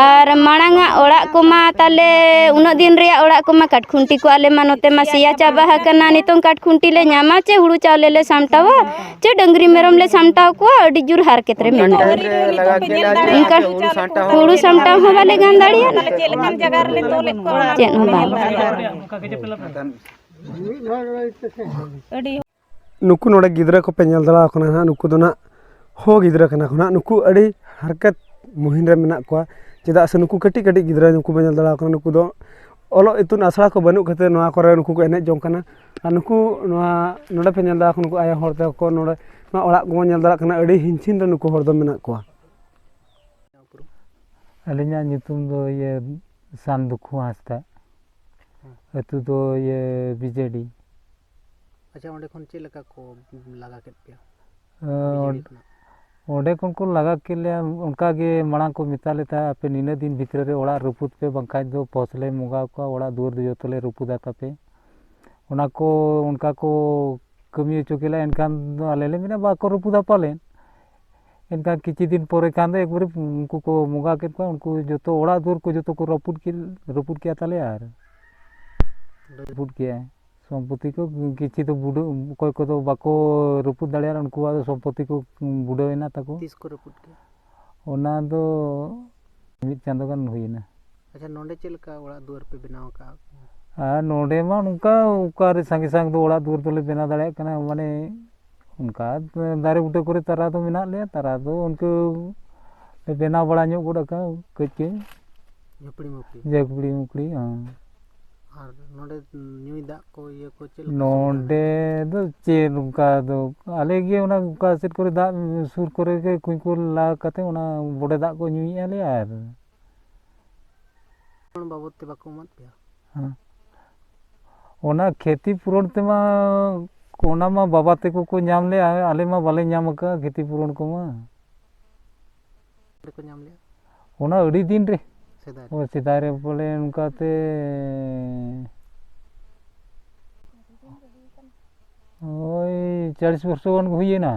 ᱟᱨ ᱢᱟᱲᱟᱝᱟᱜ ᱚᱲᱟᱜ ᱠᱚᱢᱟ ᱛᱟᱞᱮ, ᱩᱱᱟᱹᱜ ᱫᱤᱱ ᱨᱮᱭᱟᱜ ᱚᱲᱟᱜ ᱠᱚᱢᱟ ᱠᱟᱴᱠᱷᱩᱱᱴᱤ ᱠᱚ ᱟᱞᱮ ᱢᱟ ᱱᱚᱛᱮ ᱢᱟ ᱥᱮᱭᱟ ᱪᱟᱵᱟ ᱟᱠᱟᱱᱟ᱾ ᱱᱤᱛᱚᱝ ᱠᱟᱴᱠᱷᱩᱱᱴᱤ ᱞᱮ ᱧᱟᱢᱟ ᱪᱮ ᱦᱩᱲᱩ ᱪᱟᱣᱞᱮ ᱞᱮ ᱥᱟᱢᱴᱟᱣᱟ ᱪᱮ ᱰᱟᱹᱝᱨᱤ ᱢᱮᱨᱚᱢ ᱞᱮ ᱥᱟᱢᱴᱟᱣ ᱠᱚᱣᱟ, ᱟᱹᱰᱤ ᱡᱳᱨ ᱦᱟᱨᱠᱮᱛ ᱨᱮ ᱚᱱᱠᱟᱱ ᱢᱮᱱᱟᱜᱼᱟ᱾ ᱴᱟᱭᱤᱢ ᱨᱮ ᱞᱟᱜᱟᱣ ᱠᱮᱫ ᱞᱮᱭᱟ ᱡᱮ ᱚᱱᱠᱟ ᱦᱩᱲᱩ ᱥᱟᱢᱴᱟᱣ ᱦᱚᱸ ᱵᱟᱞᱮ ᱜᱟᱱ ᱫᱟᱲᱮᱭᱟᱜᱼᱟ᱾ ᱛᱟᱦᱞᱮ ᱪᱮᱫ ᱞᱮᱠᱟᱱ ᱡᱟᱭᱜᱟ ᱨᱮᱞᱮ ᱛᱚᱞᱮᱫ ᱠᱚᱣᱟ, ᱚᱱᱟ ᱪᱮᱫ ᱦᱚᱸ ᱵᱟᱝ᱾ ᱟᱹᱰᱤ ᱱᱩᱠᱩ ᱱᱚᱰᱮ ᱜᱤᱫᱽᱨᱟᱹ ᱠᱚᱯᱮ ᱧᱮᱞ ᱫᱟᱲᱮᱭᱟᱠᱚ ᱠᱟᱱᱟ ᱦᱟᱸᱜ, ᱱᱩᱠᱩ ᱫᱚ ᱱᱟᱜ ᱦᱚᱸ ᱜᱤᱫᱽᱨᱟᱹ ᱠᱟᱱᱟ ᱠᱚ ᱱᱟᱜ᱾ ᱱᱩᱠᱩ ᱟᱹᱰᱤ ᱦᱟᱨᱠᱮᱛ ᱢᱩᱦᱤᱱ ᱨᱮ ᱢᱮᱱᱟᱜ ᱠᱚᱣᱟ, ᱪᱮᱫᱟᱜ ᱥᱮ ᱱᱩᱠᱩ ᱠᱟᱹᱴᱤᱡ ᱠᱟᱹᱴᱤᱡ ᱜᱤᱫᱽᱨᱟᱹ ᱱᱩᱠᱩ ᱯᱮ ᱧᱮᱞ ᱫᱟᱲᱮᱭᱟᱠᱚ ᱠᱟᱱᱟ᱾ ᱱᱩᱠᱩ ᱫᱚ ᱚᱞᱚᱜ ᱤᱛᱩᱱ ᱟᱥᱲᱟ ᱠᱚ ᱵᱟᱹᱱᱩᱜ ᱠᱷᱟᱹᱛᱤᱨ ᱱᱚᱣᱟ ᱠᱚᱨᱮ ᱱᱩᱠᱩ ᱠᱚ ᱮᱱᱮᱡ ᱡᱚᱝ ᱠᱟᱱᱟ᱾ ᱟᱨ ᱱᱩᱠᱩ ᱱᱚᱣᱟ ᱱᱚᱰᱮ ᱯᱮ ᱧᱮᱞ ᱫᱟᱲᱮᱭᱟᱠᱚ, ᱱᱩᱠᱩ ᱟᱭᱳ ᱦᱚᱲ ᱛᱟᱠᱚ ᱱᱚᱰᱮ ᱱᱚᱣᱟ ᱚᱲᱟᱜ ᱠᱚᱵᱚᱱ ᱧᱮᱞ ᱫᱟᱲᱮᱭᱟᱜ ᱠᱟᱱᱟ, ᱟᱹᱰᱤ ᱦᱤᱱᱪᱤᱱ ᱨᱮ ᱱᱩᱠᱩ ᱦᱚᱲ ᱫᱚ ᱢᱮᱱᱟᱜ ᱠᱚᱣᱟ᱾ ᱟᱹᱞᱤᱧᱟᱜ ᱧᱩᱛᱩᱢ ᱫᱚ ᱤᱭᱟᱹ ᱥᱟᱱ ᱫᱩᱠᱷᱩ ᱦᱟᱸᱥᱫᱟ᱾ ᱦᱮᱸ᱾ ᱟᱹᱛᱩ ᱫᱚ ᱤᱭᱟᱹ ᱵᱤᱡᱮᱰᱤ᱾ ᱟᱪᱪᱷᱟ, ᱚᱸᱰᱮ ᱠᱷᱚᱱ ᱪᱮᱫ ᱞᱮᱠᱟ ᱠᱚ ᱞᱟᱜᱟ ᱠᱮᱫ ᱯᱮᱭᱟ? ᱟᱸ, ᱵᱤᱡᱮᱰᱤ ᱠᱷᱚᱱᱟᱜ? ᱚᱸᱰᱮ ᱠᱷᱚᱱ ᱠᱚ ᱞᱟᱜᱟ ᱠᱮᱫ ᱞᱮᱭᱟ᱾ ᱚᱱᱠᱟ ᱜᱮ ᱢᱟᱲᱟᱝ ᱠᱚ ᱢᱮᱛᱟ ᱞᱮ ᱛᱟᱦᱮᱸᱫ, "ᱟᱯᱮ ᱱᱤᱱᱟᱹᱜ ᱫᱤᱱ ᱵᱷᱤᱛᱨᱤ ᱨᱮ ᱚᱲᱟᱜ ᱨᱟᱹᱯᱩᱫ ᱯᱮ, ᱵᱟᱝᱠᱷᱟᱡ ᱫᱚ ᱯᱷᱚᱥᱞᱮ ᱢᱚᱜᱟᱣ ᱠᱚᱣᱟ, ᱚᱲᱟᱜ ᱫᱩᱣᱟᱹᱨ ᱫᱚ ᱡᱚᱛᱚ ᱞᱮ ᱨᱟᱹᱯᱩᱫᱟ ᱛᱟᱯᱮ᱾" ᱚᱱᱟ ᱠᱚ ᱚᱱᱠᱟ ᱠᱚ ᱠᱟᱹᱢᱤ ᱦᱚᱪᱚ ᱠᱮᱫ ᱞᱮᱭᱟ᱾ ᱮᱱᱠᱷᱟᱱ ᱫᱚ ᱟᱞᱮ ᱞᱮ ᱢᱮᱱᱟ, ᱵᱟᱠᱚ ᱨᱟᱹᱯᱩᱫᱟ ᱯᱟᱞᱮᱱ᱾ ᱮᱱᱠᱷᱟᱱ ᱠᱤᱪᱷᱩ ᱫᱤᱱ ᱯᱚᱨᱮ ᱠᱷᱟᱱ ᱫᱚ ᱮᱠᱵᱟᱨᱮ ᱩᱱᱠᱩ ᱠᱚ ᱵᱚᱸᱜᱟ ᱠᱮᱫ ᱠᱚᱣᱟ, ᱩᱱᱠᱩ ᱡᱚᱛᱚ ᱚᱲᱟᱜ ᱫᱩᱣᱟᱹᱨ ᱠᱚ ᱡᱚᱛᱚ ᱠᱚ ᱨᱟᱹᱯᱩᱫ ᱠᱮᱫ, ᱨᱟᱹᱯᱩᱫ ᱠᱮᱫᱼᱟ ᱛᱟᱞᱮ᱾ ᱟᱨ ᱨᱟᱹᱯᱩᱫ ᱠᱮᱫᱼᱟ, ᱥᱚᱢᱯᱚᱛᱤ ᱠᱚ ᱠᱤᱪᱷᱩ ᱫᱚ ᱵᱩᱰᱟᱹ, ᱚᱠᱚᱭ ᱠᱚᱫᱚ ᱵᱟᱠᱚ ᱨᱟᱹᱯᱩᱫ ᱫᱟᱲᱮᱭᱟᱜᱼᱟ, ᱩᱱᱠᱩᱣᱟᱜ ᱫᱚ ᱥᱚᱢᱯᱚᱛᱤ ᱠᱚ ᱵᱩᱰᱟᱹᱣ ᱮᱱᱟ ᱛᱟᱠᱚ᱾ ᱛᱤᱥ ᱠᱚ ᱨᱟᱹᱯᱩᱫ ᱠᱮᱫᱼᱟ? ᱚᱱᱟ ᱫᱚ ᱢᱤᱫ ᱪᱟᱸᱫᱳ ᱜᱟᱱ ᱦᱩᱭᱮᱱᱟ᱾ ᱟᱪᱪᱷᱟ, ᱱᱚᱰᱮ ᱪᱮᱫ ᱞᱮᱠᱟ ᱚᱲᱟᱜ ᱫᱩᱣᱟᱹᱨ ᱯᱮ ᱵᱮᱱᱟᱣ ᱟᱠᱟᱫᱼᱟ? ᱟᱨ ᱱᱚᱰᱮ ᱢᱟ ᱱᱚᱝᱠᱟ ᱚᱠᱟᱨᱮ ᱥᱟᱸᱜᱮ ᱥᱟᱝ ᱫᱚ ᱚᱲᱟᱜ ᱫᱩᱣᱟᱹᱨ ᱫᱚᱞᱮ ᱵᱮᱱᱟᱣ ᱫᱟᱲᱮᱭᱟᱜ ᱠᱟᱱᱟ, ᱢᱟᱱᱮ ᱚᱱᱠᱟ ᱫᱟᱨᱮ ᱵᱩᱴᱟᱹ ᱠᱚᱨᱮ ᱛᱟᱨᱟ ᱫᱚ ᱢᱮᱱᱟᱜ ᱞᱮᱭᱟ, ᱛᱟᱨᱟ ᱫᱚ ᱩᱱᱠᱩ ᱞᱮ ᱵᱮᱱᱟᱣ ᱵᱟᱲᱟ ᱧᱚᱜ ᱜᱚᱫ ᱟᱠᱟᱫ ᱠᱟᱹᱡ ᱠᱟᱹᱡ᱾ ᱡᱷᱟᱹᱯᱲᱤ ᱢᱩᱯᱲᱤ᱾ ᱡᱷᱟᱹᱯᱲᱤ ᱢᱩᱯᱲᱤ, ᱦᱮᱸ᱾ ᱟᱨ ᱱᱚᱰᱮ ᱧᱩᱭ ᱫᱟᱜ ᱠᱚ, ᱤᱭᱟᱹ ᱠᱚ ᱪᱮᱫ ᱞᱮᱠᱟ ᱥᱩᱵᱤᱫᱷᱟ ᱱᱚᱰᱮ ᱢᱮᱱᱟᱜᱼᱟ? ᱫᱚ ᱪᱮᱫ ᱚᱱᱠᱟ ᱫᱚ, ᱟᱞᱮ ᱜᱮ ᱚᱱᱟ ᱚᱠᱟ ᱥᱮᱫ ᱠᱚᱨᱮ ᱫᱟᱜ ᱥᱩᱨ ᱠᱚᱨᱮ ᱜᱮ ᱠᱩᱧ ᱠᱚ ᱞᱟ ᱠᱟᱛᱮ ᱚᱱᱟ ᱵᱚᱰᱮ ᱫᱟᱜ ᱠᱚ ᱧᱩᱭᱮᱫᱼᱟ ᱞᱮ᱾ ᱟᱨ ᱵᱟᱵᱚᱫ ᱛᱮ ᱵᱟᱠᱚ ᱮᱢᱟᱫ ᱯᱮᱭᱟ? ᱦᱮᱸ᱾ ᱚᱱᱟ ᱠᱷᱮᱛᱤ ᱯᱩᱨᱚᱱ ᱛᱮᱢᱟ, ᱚᱱᱟ ᱢᱟ ᱵᱟᱵᱟ ᱛᱟᱠᱚ ᱠᱚ ᱧᱟᱢ ᱞᱮᱜᱼᱟ, ᱟᱞᱮ ᱢᱟ ᱵᱟᱞᱮ ᱧᱟᱢ ᱟᱠᱟᱫᱼᱟ ᱠᱷᱮᱛᱤ ᱯᱩᱨᱚᱱ ᱠᱚᱢᱟ᱾ ᱨᱮᱠᱚ ᱧᱟᱢ ᱞᱮᱜᱼᱟ? ᱚᱱᱟ ᱟᱹᱰᱤ ᱫᱤᱱ ᱨᱮ᱾ ᱥᱮᱫᱟᱭ ᱨᱮ? ᱚ, ᱥᱮᱫᱟᱭ ᱨᱮ ᱵᱚᱞᱮ ᱚᱱᱠᱟᱛᱮ ᱳᱭ ᱪᱟᱞᱤᱥ ᱵᱚᱨᱥᱚ ᱜᱟᱱ ᱠᱚ ᱦᱩᱭᱮᱱᱟ᱾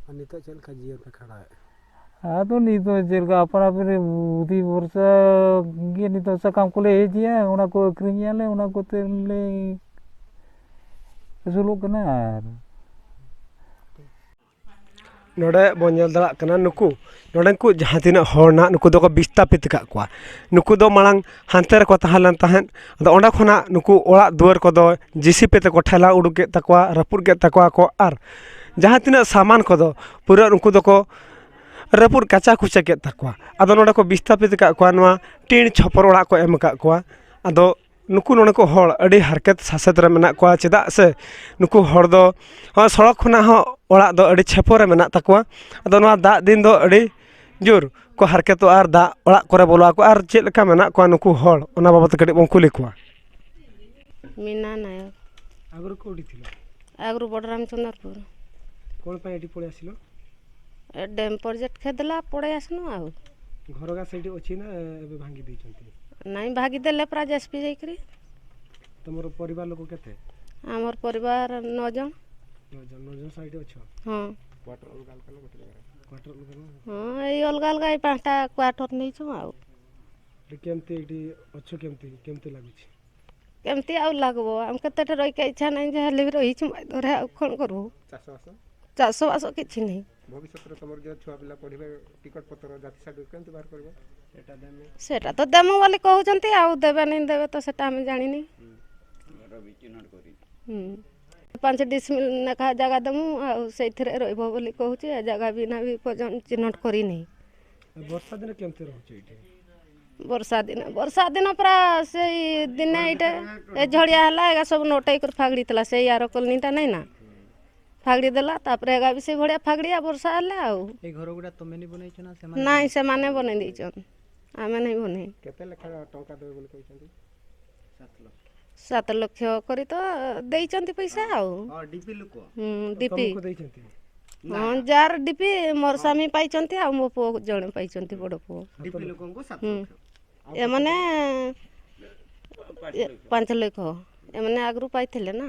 ᱟᱨ ᱱᱤᱛᱚᱜ ᱪᱮᱫ ᱞᱮᱠᱟ ᱡᱤᱭᱚᱱ ᱯᱮ ᱠᱷᱟᱸᱰᱟᱣᱮᱫᱼᱟ? ᱟᱫᱚ ᱱᱤᱛ ᱫᱚ ᱪᱮᱫ ᱞᱮᱠᱟ ᱟᱯᱟᱱ ᱟᱹᱯᱤᱱ ᱨᱮ ᱵᱩᱫᱷᱤ ᱵᱷᱚᱨᱥᱟ ᱜᱮ ᱱᱤᱛᱚᱜ ᱥᱟᱠᱟᱢ ᱠᱚᱞᱮ ᱦᱮᱡᱮᱜᱼᱟ, ᱚᱱᱟ ᱠᱚ ᱟᱹᱠᱷᱨᱤᱧᱮᱜᱼᱟ ᱞᱮ, ᱚᱱᱟ ᱠᱚᱛᱮ ᱞᱮ ᱟᱹᱥᱩᱞᱚᱜ ᱠᱟᱱᱟ᱾ ᱟᱨ ᱱᱚᱰᱮ ᱵᱚᱱ ᱧᱮᱞ ᱫᱟᱲᱮᱭᱟᱜ ᱠᱟᱱᱟ, ᱱᱩᱠᱩ ᱱᱚᱰᱮᱱ ᱠᱚ ᱡᱟᱦᱟᱸ ᱛᱤᱱᱟᱹᱜ ᱦᱚᱲ ᱱᱟᱦᱟᱜ, ᱱᱩᱠᱩ ᱫᱚᱠᱚ ᱵᱤᱥᱛᱟᱯᱤᱛ ᱟᱠᱟᱫ ᱠᱚᱣᱟ᱾ ᱱᱩᱠᱩ ᱫᱚ ᱢᱟᱲᱟᱝ ᱦᱟᱱᱛᱮ ᱨᱮᱠᱚ ᱛᱟᱦᱮᱸ ᱞᱮᱱ ᱛᱟᱦᱮᱸᱫ᱾ ᱟᱫᱚ ᱚᱸᱰᱮ ᱠᱷᱚᱱᱟᱜ ᱱᱩᱠᱩ ᱚᱲᱟᱜ ᱫᱩᱣᱟᱹᱨ ᱠᱚᱫᱚ ᱡᱮ ᱥᱤ ᱯᱤ ᱛᱮᱠᱚ ᱴᱷᱮᱞᱟᱣ ᱩᱰᱩᱠ ᱠᱮᱫ ᱛᱟᱠᱚᱣᱟ, ᱨᱟᱹᱯᱩᱫ ᱠᱮᱫ ᱛᱟᱠᱚᱣᱟ ᱠᱚ, ᱟᱨ ᱡᱟᱦᱟᱸ ᱛᱤᱱᱟᱹᱜ ᱥᱟᱢᱟᱱ ᱠᱚᱫᱚ ᱯᱩᱨᱟᱹ ᱱᱩᱠᱩ ᱫᱚᱠᱚ ᱨᱟᱹᱯᱩᱫ ᱠᱟᱪᱟ ᱠᱩᱪᱟ ᱠᱮᱫ ᱛᱟᱠᱚᱣᱟ᱾ ᱟᱫᱚ ᱱᱚᱰᱮ ᱠᱚ ᱵᱤᱥᱛᱟᱯᱤᱛ ᱟᱠᱟᱫ ᱠᱚᱣᱟ, ᱱᱚᱣᱟ ᱴᱤᱱ ᱪᱷᱚᱯᱚᱨ ᱚᱲᱟᱜ ᱠᱚ ᱮᱢ ᱟᱠᱟᱫ ᱠᱚᱣᱟ᱾ ᱟᱫᱚ ᱱᱩᱠᱩ ᱱᱚᱰᱮ ᱠᱚ ᱦᱚᱲ ᱟᱹᱰᱤ ᱦᱟᱨᱠᱮᱛ ᱥᱟᱥᱮᱛ ᱨᱮ ᱢᱮᱱᱟᱜ ᱠᱚᱣᱟ, ᱪᱮᱫᱟᱜ ᱥᱮ ᱱᱩᱠᱩ ᱦᱚᱲ ᱫᱚ, ᱦᱚᱸ, ᱥᱚᱲᱚᱠ ᱠᱷᱚᱱᱟᱜ ᱦᱚᱸ ᱚᱲᱟᱜ ᱫᱚ ᱟᱹᱰᱤ ᱪᱷᱮᱯᱚ ᱨᱮ ᱢᱮᱱᱟᱜ ᱛᱟᱠᱚᱣᱟ᱾ ᱟᱫᱚ ᱱᱚᱣᱟ ᱫᱟᱜ ᱫᱤᱱ ᱫᱚ ᱟᱹᱰᱤ ᱡᱳᱨ ᱠᱚ ᱦᱟᱨᱠᱮᱛᱚᱜᱼᱟ ᱟᱨ ᱫᱟᱜ ᱚᱲᱟᱜ ᱠᱚᱨᱮ ᱵᱚᱞᱚ ᱟᱠᱚ᱾ ᱟᱨ ᱪᱮᱫ ᱞᱮᱠᱟ ᱢᱮᱱᱟᱜ ᱠᱚᱣᱟ ᱱᱩᱠᱩ ᱦᱚᱲ, ᱚᱱᱟ ᱵᱟᱵᱚᱫ ᱛᱮ ᱠᱟᱹᱴᱤᱡ ᱵᱚᱱ ᱠᱩᱞᱤ ᱠᱚᱣᱟ᱾ ᱢᱤᱱᱟ ନାୟକ। ଆଗରୁ କୋଉଠି ଥିଲ? ଆଗରୁ ବଡ଼ରାମ ଚନ୍ଦ୍ରପୁର। କ'ଣ ପାଇଁ ଏଠି ପଳେଇ ଆସିଲ? ଏ ଡ୍ୟାମ୍ ପ୍ରୋଜେକ୍ଟ ହେଉଥିଲା, ପଳେଇ ଆସିନୁ ଆଉ। ଘରଗା ସେଇଠି ଅଛି ନା ଏବେ ଭାଙ୍ଗି ଦେଇଛନ୍ତି? ନାଇଁ, ଭାଙ୍ଗିଦେଲେ ପରା ଜେସିବି ଯାଇକରି। ତମର ପରିବାର ଲୋକ କେତେ? ଆମର ପରିବାର ନଅ ଜଣ। ନଅ ଜଣ, ନଅ ଜଣ ସେଇଠି ଅଛ? ହଁ। କ୍ୱାର୍ଟର ଅଲଗା ଅଲଗା ନା ଗୋଟେ ଜାଗାରେ? କ୍ୱାର୍ଟର ଅଲଗା ଅଲଗା। ହଁ, ଏଇ ଅଲଗା ଅଲଗା, ଏଇ ପାଞ୍ଚଟା କ୍ୱାର୍ଟର ନେଇଛୁ ଆଉ। ଏଠି କେମିତି, ଏଠି ଅଛୁ କେମିତି, କେମିତି ଲାଗୁଛି? କେମିତି ଆଉ ଲାଗିବ? ଆମେ କେତେଟା ରହିକି ଇଚ୍ଛା ନାହିଁ, ଯାହା ହେଲେ ବି ରହିଛୁ ମାଇଦରେ, ଆଉ କ'ଣ କରିବୁ? ଚାଷବାସ? ଚାଷବାସ କିଛି ନାହିଁ। ଭବିଷ୍ୟତରେ ତମର ଯେଉଁ ଛୁଆ ପିଲା ପଢ଼ିବେ, ଟିକଟ ପତ୍ର, ଜାତି ସାର୍ଟିଫିକେଟ କେମିତି ବାହାର କରିବ? ସେଟା ଦେମୁ। ସେଟା ତ ଦେମୁ ବୋଲି କହୁଛନ୍ତି, ଆଉ ଦେବେ ନାହିଁ ଦେବେ ତ ସେଟା ଆମେ ଜାଣିନି। ଘର ବି ଚିହ୍ନଟ କରି। ହୁଁ। ପାଞ୍ଚ ଡିସମିଲ ଲେଖା ଜାଗା ଦେମୁ, ଆଉ ସେଇଥିରେ ରହିବ ବୋଲି କହୁଛି। ଏ ଜାଗା ବି ନା ବି ପର୍ଯ୍ୟନ୍ତ ଚିହ୍ନଟ କରିନି। ଏ ବର୍ଷା ଦିନେ କେମିତି ରହୁଛି ଏଇଠି? ବର୍ଷା ଦିନ, ବର୍ଷା ଦିନ ପୁରା ସେଇ ଦିନେ ଏଇଟା ଏ ଝଡ଼ିଆ ହେଲା, ଏଗା ସବୁ ନଟେଇ କରି ଫାଗଡ଼ି ଥିଲା, ସେଇ ଆର କଲୋନୀଟା ନାଇଁ ନା, ଫାଗଡ଼ି ଦେଲା। ତାପରେ ଏଗା ବି ସେଇ ଭଳିଆ ଫାଗଡ଼ିଆ ବର୍ଷା ହେଲା ଆଉ। ଏଇ ଘର ଗୁଡ଼ା ତମେ ନି ବନେଇଛ ନା ସେମାନେ? ନାଇଁ, ସେମାନେ ବନେଇ ଦେଇଛନ୍, ଆମେ ନାଇଁ ବନେଇ। କେତେ ଲେଖା ଟଙ୍କା ଦେବେ ବୋଲି କହିଛନ୍ତି? ସାତ ଲକ୍ଷ। ସାତ ଲକ୍ଷ କରି ତ ଦେଇଛନ୍ତି ପଇସା ଆଉ। ହଁ, ଡିପି ଲୋକ। ହୁଁ, ଡିପି। ତମକୁ ଦେଇଛନ୍ତି? ହଁ, ଯାହାର ଡିପି, ମୋର ସ୍ୱାମୀ ପାଇଛନ୍ତି ଆଉ ମୋ ପୁଅ ଜଣେ ପାଇଛନ୍ତି, ବଡ଼ ପୁଅ। ଡିପି ଲୋକଙ୍କୁ ସାତ ହୁଁ। ଲକ୍ଷ। ଏମାନେ ପାଞ୍ଚ ଏ, ଲକ୍ଷ। ପାଞ୍ଚ ଲକ୍ଷ। ଏମାନେ ଆଗରୁ ପାଇଥିଲେ ନା।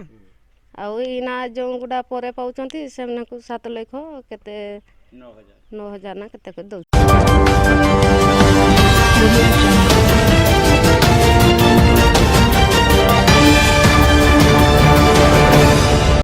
ଆଉ ଏଇନା ଯେଉଁଗୁଡ଼ା ପରେ ପାଉଛନ୍ତି, ସେମାନଙ୍କୁ ସାତ ଲକ୍ଷ କେତେ, ନଅ ହଜାର। ନଅ ହଜାର ନା କେତେ କରି ଦେଉଛନ୍ତି।